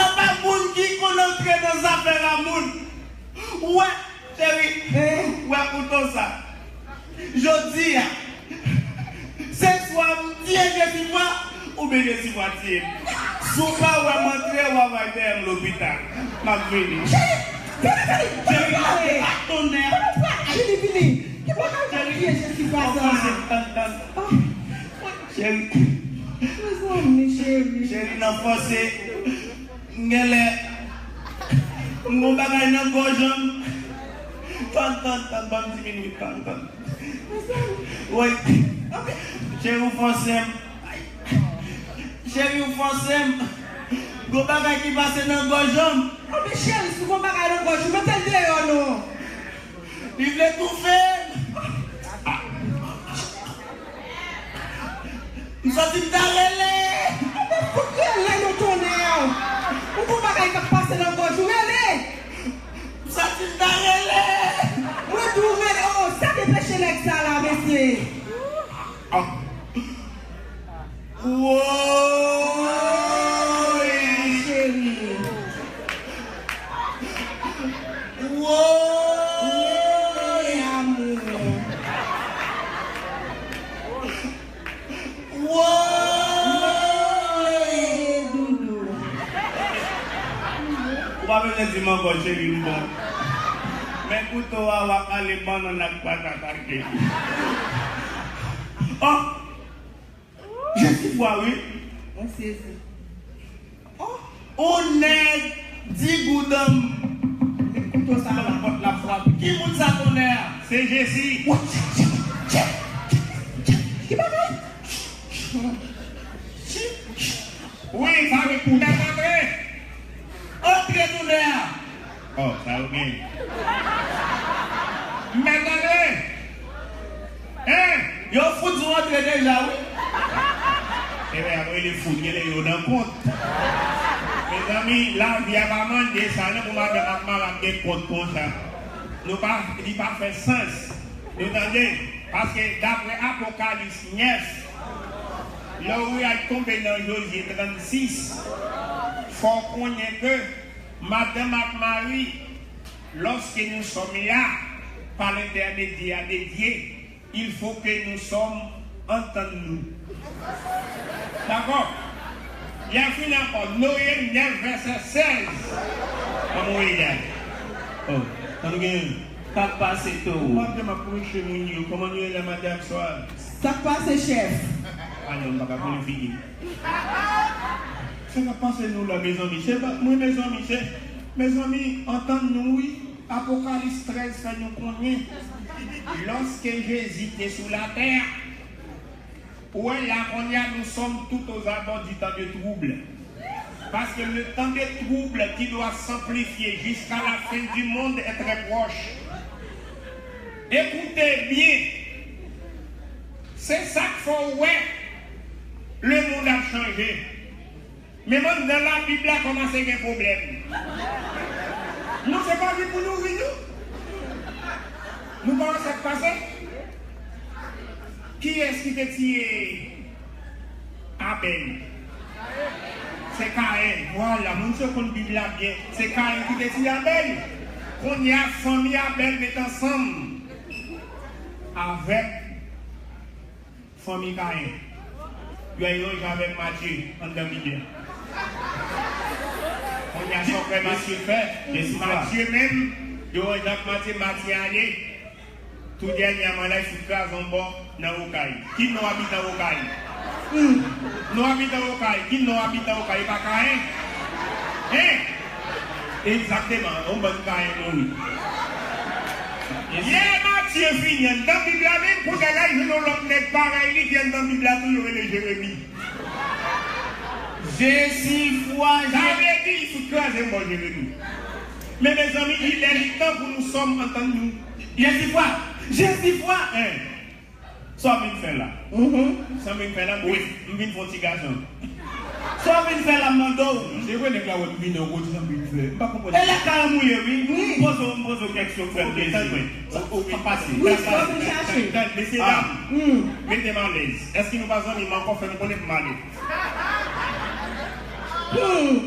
Apa moun ki konn antre nan zafè a moun. Ou wè, cheri, ou wè kouto sa. Jodi a, se swa m tiye Jesifwa, oubyen Jesifwa tiye m. Si w pa wè m antre, w a bay dèyè m lopital. M ap vini. Cheri, vini, vini, vini, vini. Vini, vini. Ki bagay w ap tiye Jesifwa sa? Tann, tann. Cheri. Mezanmi, cheri. Cheri, nan fòse. M genlè, m gon bagay nan gòj an. Tann, tann, tann, ban m diminye, tann, tann. Woy. Cheri, ou fòse m. Cheri, ou fòse m. Gon bagay ki pase nan gòj an. Anben cheri, si w gon bagay nan gòj ou, mete l deyò non. Li vle toufe m. M santi m ta rele. Anben fout rele non tonnè. Ou gon bagay k ap pase nan gòj ou, rele. M santi m ta rele. Mwen di w rele. Oh, sa depeche nèg sa la, mesye. Ah. Woy! Cheri. Woy! Pa bezwen di m ankò, cheri, m bon. Men kouto a, w ap ale bannann ak patat ak. Oh! Jesifwa, wi. Mwen sezi. Oh! On nèg di goudanm. Met kouto sa la. Pòt la frape. Ki moun sa, tonnè a? Se Jesi. Ki bagay? Wi, sa vle di mèt antre. Antre tonnè a. Oh, sa yo gen. Mèt antre. Hein? Yo fout sou antre deja, wi. Ebyen, ap rele fout, gen lè yo nan kont. Mezanmi, lavi a pa mande sa, non, pou madanm ak mari ap gen kont konsa. Nou pa, li pa fè sans. Nou tande? Paske daprè Apokalis nèf, lè w rive tonbe nan Jozye trannsis, fò w konnen ke madanm ak mari, lorsque nous sommes là, par l'intermédiaire de Dieu, il faut que nous sommes antann nou. Dakò? Lè fini ankò, Noye nèf vèsè sèz. Kòman w ye la? Oh, sa nou gen? Sa k pase, Towo? Ou pa vle m ap preche moun yo. Kòman nou ye la, madanm, swa? Sa k pase, chèf? Ah non, m pa ka konnen figi. Sa k ap pase nou la, mezanmi? Se pa, mwen, mezanmi, se, mezanmi, antann nou, wi. Apokalis trèz fè nou konnen, lòske Jezi te sou latè, ou wè la, kounye a, nous sommes tout aux abords du temps de trouble. Parce que le temps de trouble qui doit s'amplifier jusqu'à la fin du monde est très proche. Écoutez bien. Se sa k fè w wè lemonn ap chanje. Menm anndan Labib la kòmanse gen pwoblèm. Non, se pa vin pou nou ri, non. Nou pa wè sa k pase? Kiyès ki te tiye Abèl? Se Kayen. Vwala, moun sa yo konn Bib la byen. Se Kayen ki te tiye Abèl. Kounye a, fanmi Abèl met ansanm avèk fanmi Kayen. Yo al ranje avèk Matye anndan Bib la. Kounye a, sa w kwè Matye fè? Matye menm, yo ranje ak Matye, Matye ale. Tou dènyèman la, li fout kraze yon bò nan Okay. Ki non abitan Okay? Non abitan Okay. Ki non abitan Okay? E pa Kayen? Hein? Egzakteman, yon bann Kayen mouri. Lè Matye fini anndan Bib la, menm kounye a la, li jwenn yon lòt nèg parèy li ki anndan Bib la tou, yo rele Jeremi. Jesifwa, sa vle di, li fout kraze bò Jeremi. Men, mezanmi, il est temps pou nou sòm antann nou. Jesifwa, Jesifwa. Hein. Sa w vin fè la? Mhm. Sa m vin fè la, m vin, m vin fè yon ti gason. Sa w vin fè la, m mande w? Se vre, nèg la wè m vini, w konn sa m vin fè. M pa konprann. E lè kay an mouye, wi. Wi. M poze w, m poze w kèksyon, frè m. Ok, tann mwen. Ou, ou, sa pase. Wi, sa vin chache. Tann, tann, mesye dam. Ah. Hmm. Mete m alèz. Èske nou pa zanmi, m ankò fè nou konnen pou m ale. Hmm.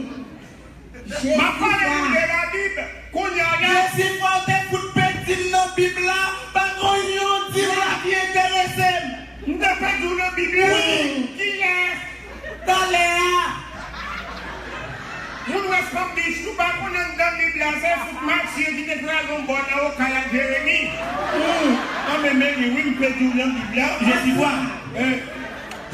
M ap pale nou de Labib. Kounye a la. Jesifwa, ou te fout pèdi m nan Bib la. Pa gen yon dim la ki enterese m. M te pèdi w nan Bib la? Wi. Kiyès? Talè a. Moun West Palm Beach, nou pa konn anndan Bib la, se fout Matye ki te kraze yon bò nan Okay ak Jeremi. Hmm. An, men, men, wi, m pèdi w nan Bib la. Jesifwa. Hein?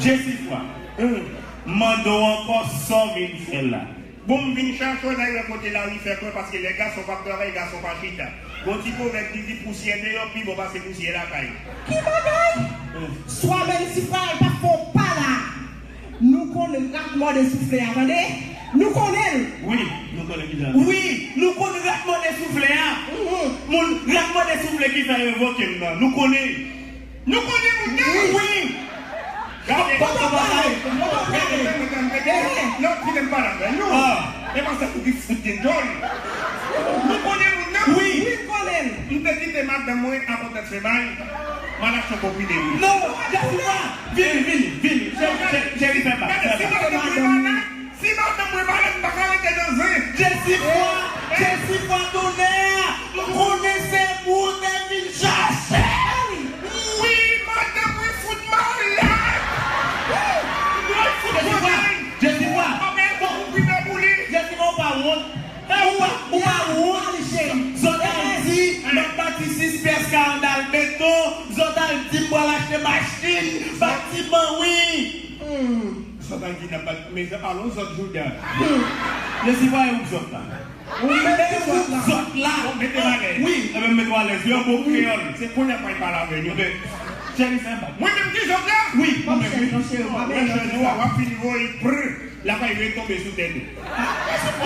Jesifwa. Hmm. M mande w ankò sa w vin fè la. Bon, m vin chache w dayè kote lari fè kwen, paske lè gason p ap travay, gason pa chita. Gon ti pwovèb ki di pousyè deyò pi bon pase pousyè lakay. Ki bagay? Hmm. Swa menm si frè a pa fè w pa la. Nou konn rat mòde soufle a, tande? Nou konnen l. Wi, nou konnen ki jan. Wi, nou konn rat mòde soufle a. Mhm. Moun rat mòde soufle ki fè revoke m nan. Nou konnen. Nou konnen moun nan? Wi. Gade, kòman pale? Kòman pale? Gade, gade, gade, gade. Non, kite m pale avè nou. Ah. E pa sa pou ki fout gen djòl. Nou konnen moun nan? Wi. Wi, m konnen l. M te kite madanm mwen ak yon tèt febay. M al achte yon konprime, wi. Non, Jesifwa, vini, vini, vini. Cheri, cheri, cheri, fè pa, fè pa. Gade, si madanm mwen pa la, si madanm mwen pa la, m pa ka rete nan zen. Jesifwa, Jesifwa, tonnè, m konnen se pou w te vin chache. Wi, madanm mwen fout malad. Mwen fout malad. Jesifwa. Mwen konprime pou li. Jesifwa, ou pa wont? E ou pa Machin, batiman, wi. Hmm. Zòt a di nan bat, mezanmi, alon zòt jouda. Hmm. Jezi, voye ou zòt la. Ou mete zòt la. Zòt la. Bon, mete m alèz. Wi. Ebyen, mete w alèz. Yon mo kreyòl. Se kounye a mwen pale avè nou. Ebyen, cheri, fè m bat. Mwen menm ki zòt la? Wi, ou menm, wi. Monchè, monchè, w ap fini voye pr. Lakay retonbe sou tèt ou.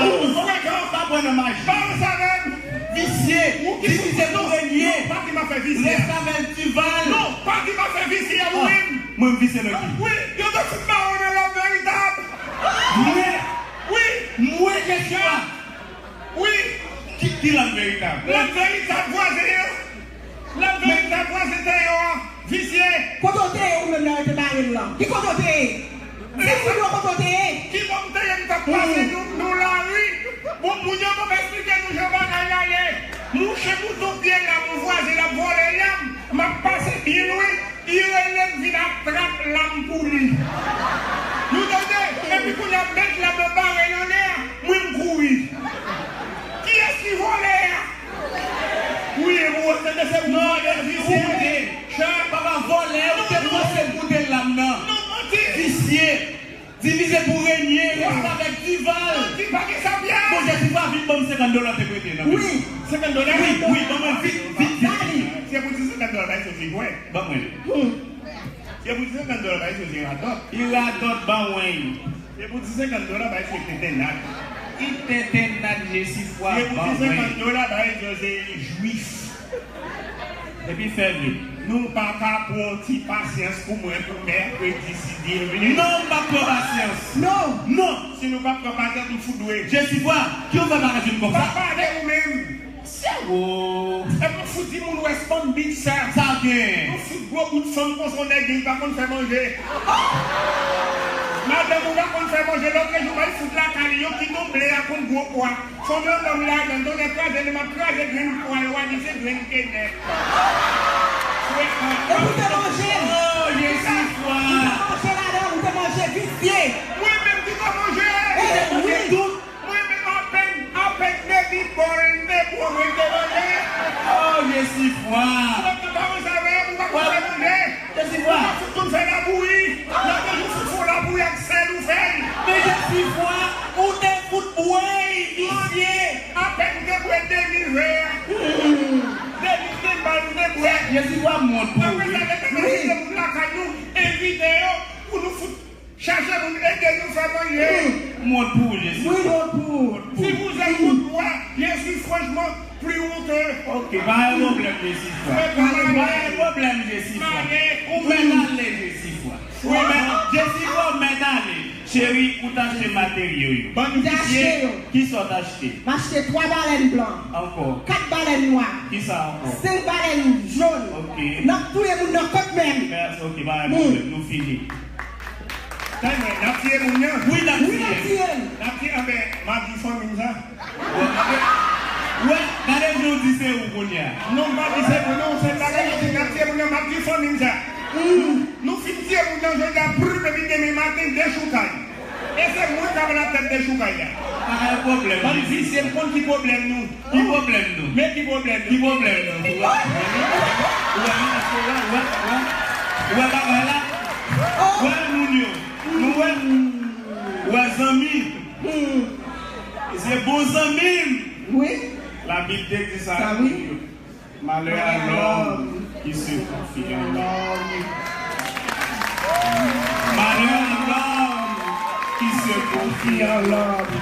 Ou wè jan w pa kwè nan maji. Pale sa menm. Visye. Ou ki divize pou renye. Non, pa di m afè visye. Restavèk Dival. Non, pa di m afè visye a ou menm. Mwen m visye nan ki? Wi, yo te fout ba ou nan lòm veritab. Mwen? Wi. Mwen, Jezi a. Wi. Ki, ki lòm veritab? Lòm veritab vwazen an. Lòm veritab vwazen te yo a. Visye. Kote w te ye ou menm lè yo te bare l lan? Ki kote w te ye? Di fout mwen kote w te ye. Ki bò m te ye m t ap pase nou, nou lari. Bon, moun yo poko esplike nou jan bagay la ye. Mouche bouton pye lam, yon vwazen l ap vòlè lam. M ap pase byen lwen. Li rele m vin ap trap lam pou li. Nou tande? Epi kounye a m met lam nan bare l anlè a, mwen m kouri. Kiyès ki vòlè a? Wi, ou tande se ou vòlè, visye. Papa vòlè, ou te panse koute lam nan. Non, manti. Visye. Divize pou renye, restavèk Dival. Manti, pa gen sa, Pyè. Bon, Jezi, pa vit ban m senkant dola te prete nan men. Wi. Senkant dola? Wi, wi, ban mwen vit, vit, vit, vit. Se pou di senkant dola, bay Jezi, wè. Ban mwen. Hmm. Se pou di senkant dola, bay Jezi, radòt. Li radòt, ban mwen. Se pou di senkant dola, bay Jezi, tentennad. Li tentennad, Jezi, fwa, ban mwen. Se pou di senkant dola, bay Jezi, jwif. Epi fè vit. Nou pa ka pran ti pasyans pou mwen pou mèkredi si Dye vle? Non, m p ap pran pasyans. Non. Non. Si nou p ap pran pasyans, m fout dwe. Jezi fwa, ki w fè bagay vin konsa? Pa pale ou menm. Sero. E m fout di moun West Palm Beach sa. Sa gen. Nou fout gwo bout fanm konsa, yon nèg li pa konn fè manje. Madanm ou pa konn fè manje, lòt jou bay fout lakay li, yo kite yon ble a konn gwo pwa. Fò m yon nonm ladan, tonnè kraze li, m ap kraze grenn pwa yo a, di se grenn kenèp. Epi w te manje l. Oh, Jezi fwa. Ou te manje ladan, ou te manje visye. Mwen menm ki te manje. Ou te manje tout. Mwen menm apèn, apèn demi bòl de bò mwen te manje. Oh, Jezi fwa. Ou pa konn sa vre, ou pa konn sa manje. Jezi fwa. Ou pa fout konn fè labouyi. Lòt jou fout fè labouyi ak sèl ou fè l. Men Jezi fwa, ou te fout bwè, visye. Apèn m te bwè demi vè a. Demi, demi bal m te bwè. Jezi fwa, m wont pou ou, wi. Apre sa, lè n ap envite moun lakay nou, envite yo pou nou fout chache moun ede nou fè manje. M wont pou ou, Jezi fwa. Wi, m wont pou ou. Si vous êtes honte, moi, je suis franchement plus honteux. Ok, pa gen pwoblèm, Jezi fwa. Pa gen pwoblèm, Jezi fwa. Ou mèt ale, Jezi fwa. Wi, men Jezi fwa, ou mèt ale. Cheri, ou t achte materyo yo. Ban nou visye. Kisa w t achte? M achte twa balèn blan. Ankò. Kat balèn nwa. Kisa ankò? Senk balèn jòn. Ok. N ap touye moun nan kot menm. Mèsi, ok, pa gen pwoblèm. Nou fini. Tande, n ap tiye moun nan? Wi, n ap tiye. Wi, n ap tiye. N ap tiye, anben, m ap di fanmi m sa. Wè, gade jan w di se ou kounye a. Non, m pa di se mwen, non, se bagay yo di, n ap tiye moun nan, m ap di fanmi m sa. Nou fin tiye moun nan jodi a, prrr, epi demen maten, dechoukay. E se mwen k ap la tèt dechoukay la. Pa gen pwoblèm. Bann visye, m konn ki pwoblèm nou. Ki pwoblèm nou? Men ki pwoblèm nou? Ki pwoblèm nou? Ou wè, ou wè, ou wè, ou wè, ou wè, ou wè bagay la? Ou wè moun yo? Nou wè? Ou wè zanmi? Se bon zanmi m. Wi. Labib te di sa. Sa wi. Malheur à l'homme qui se confie en l'homme. Malheur à l'homme qui se confie en l'homme.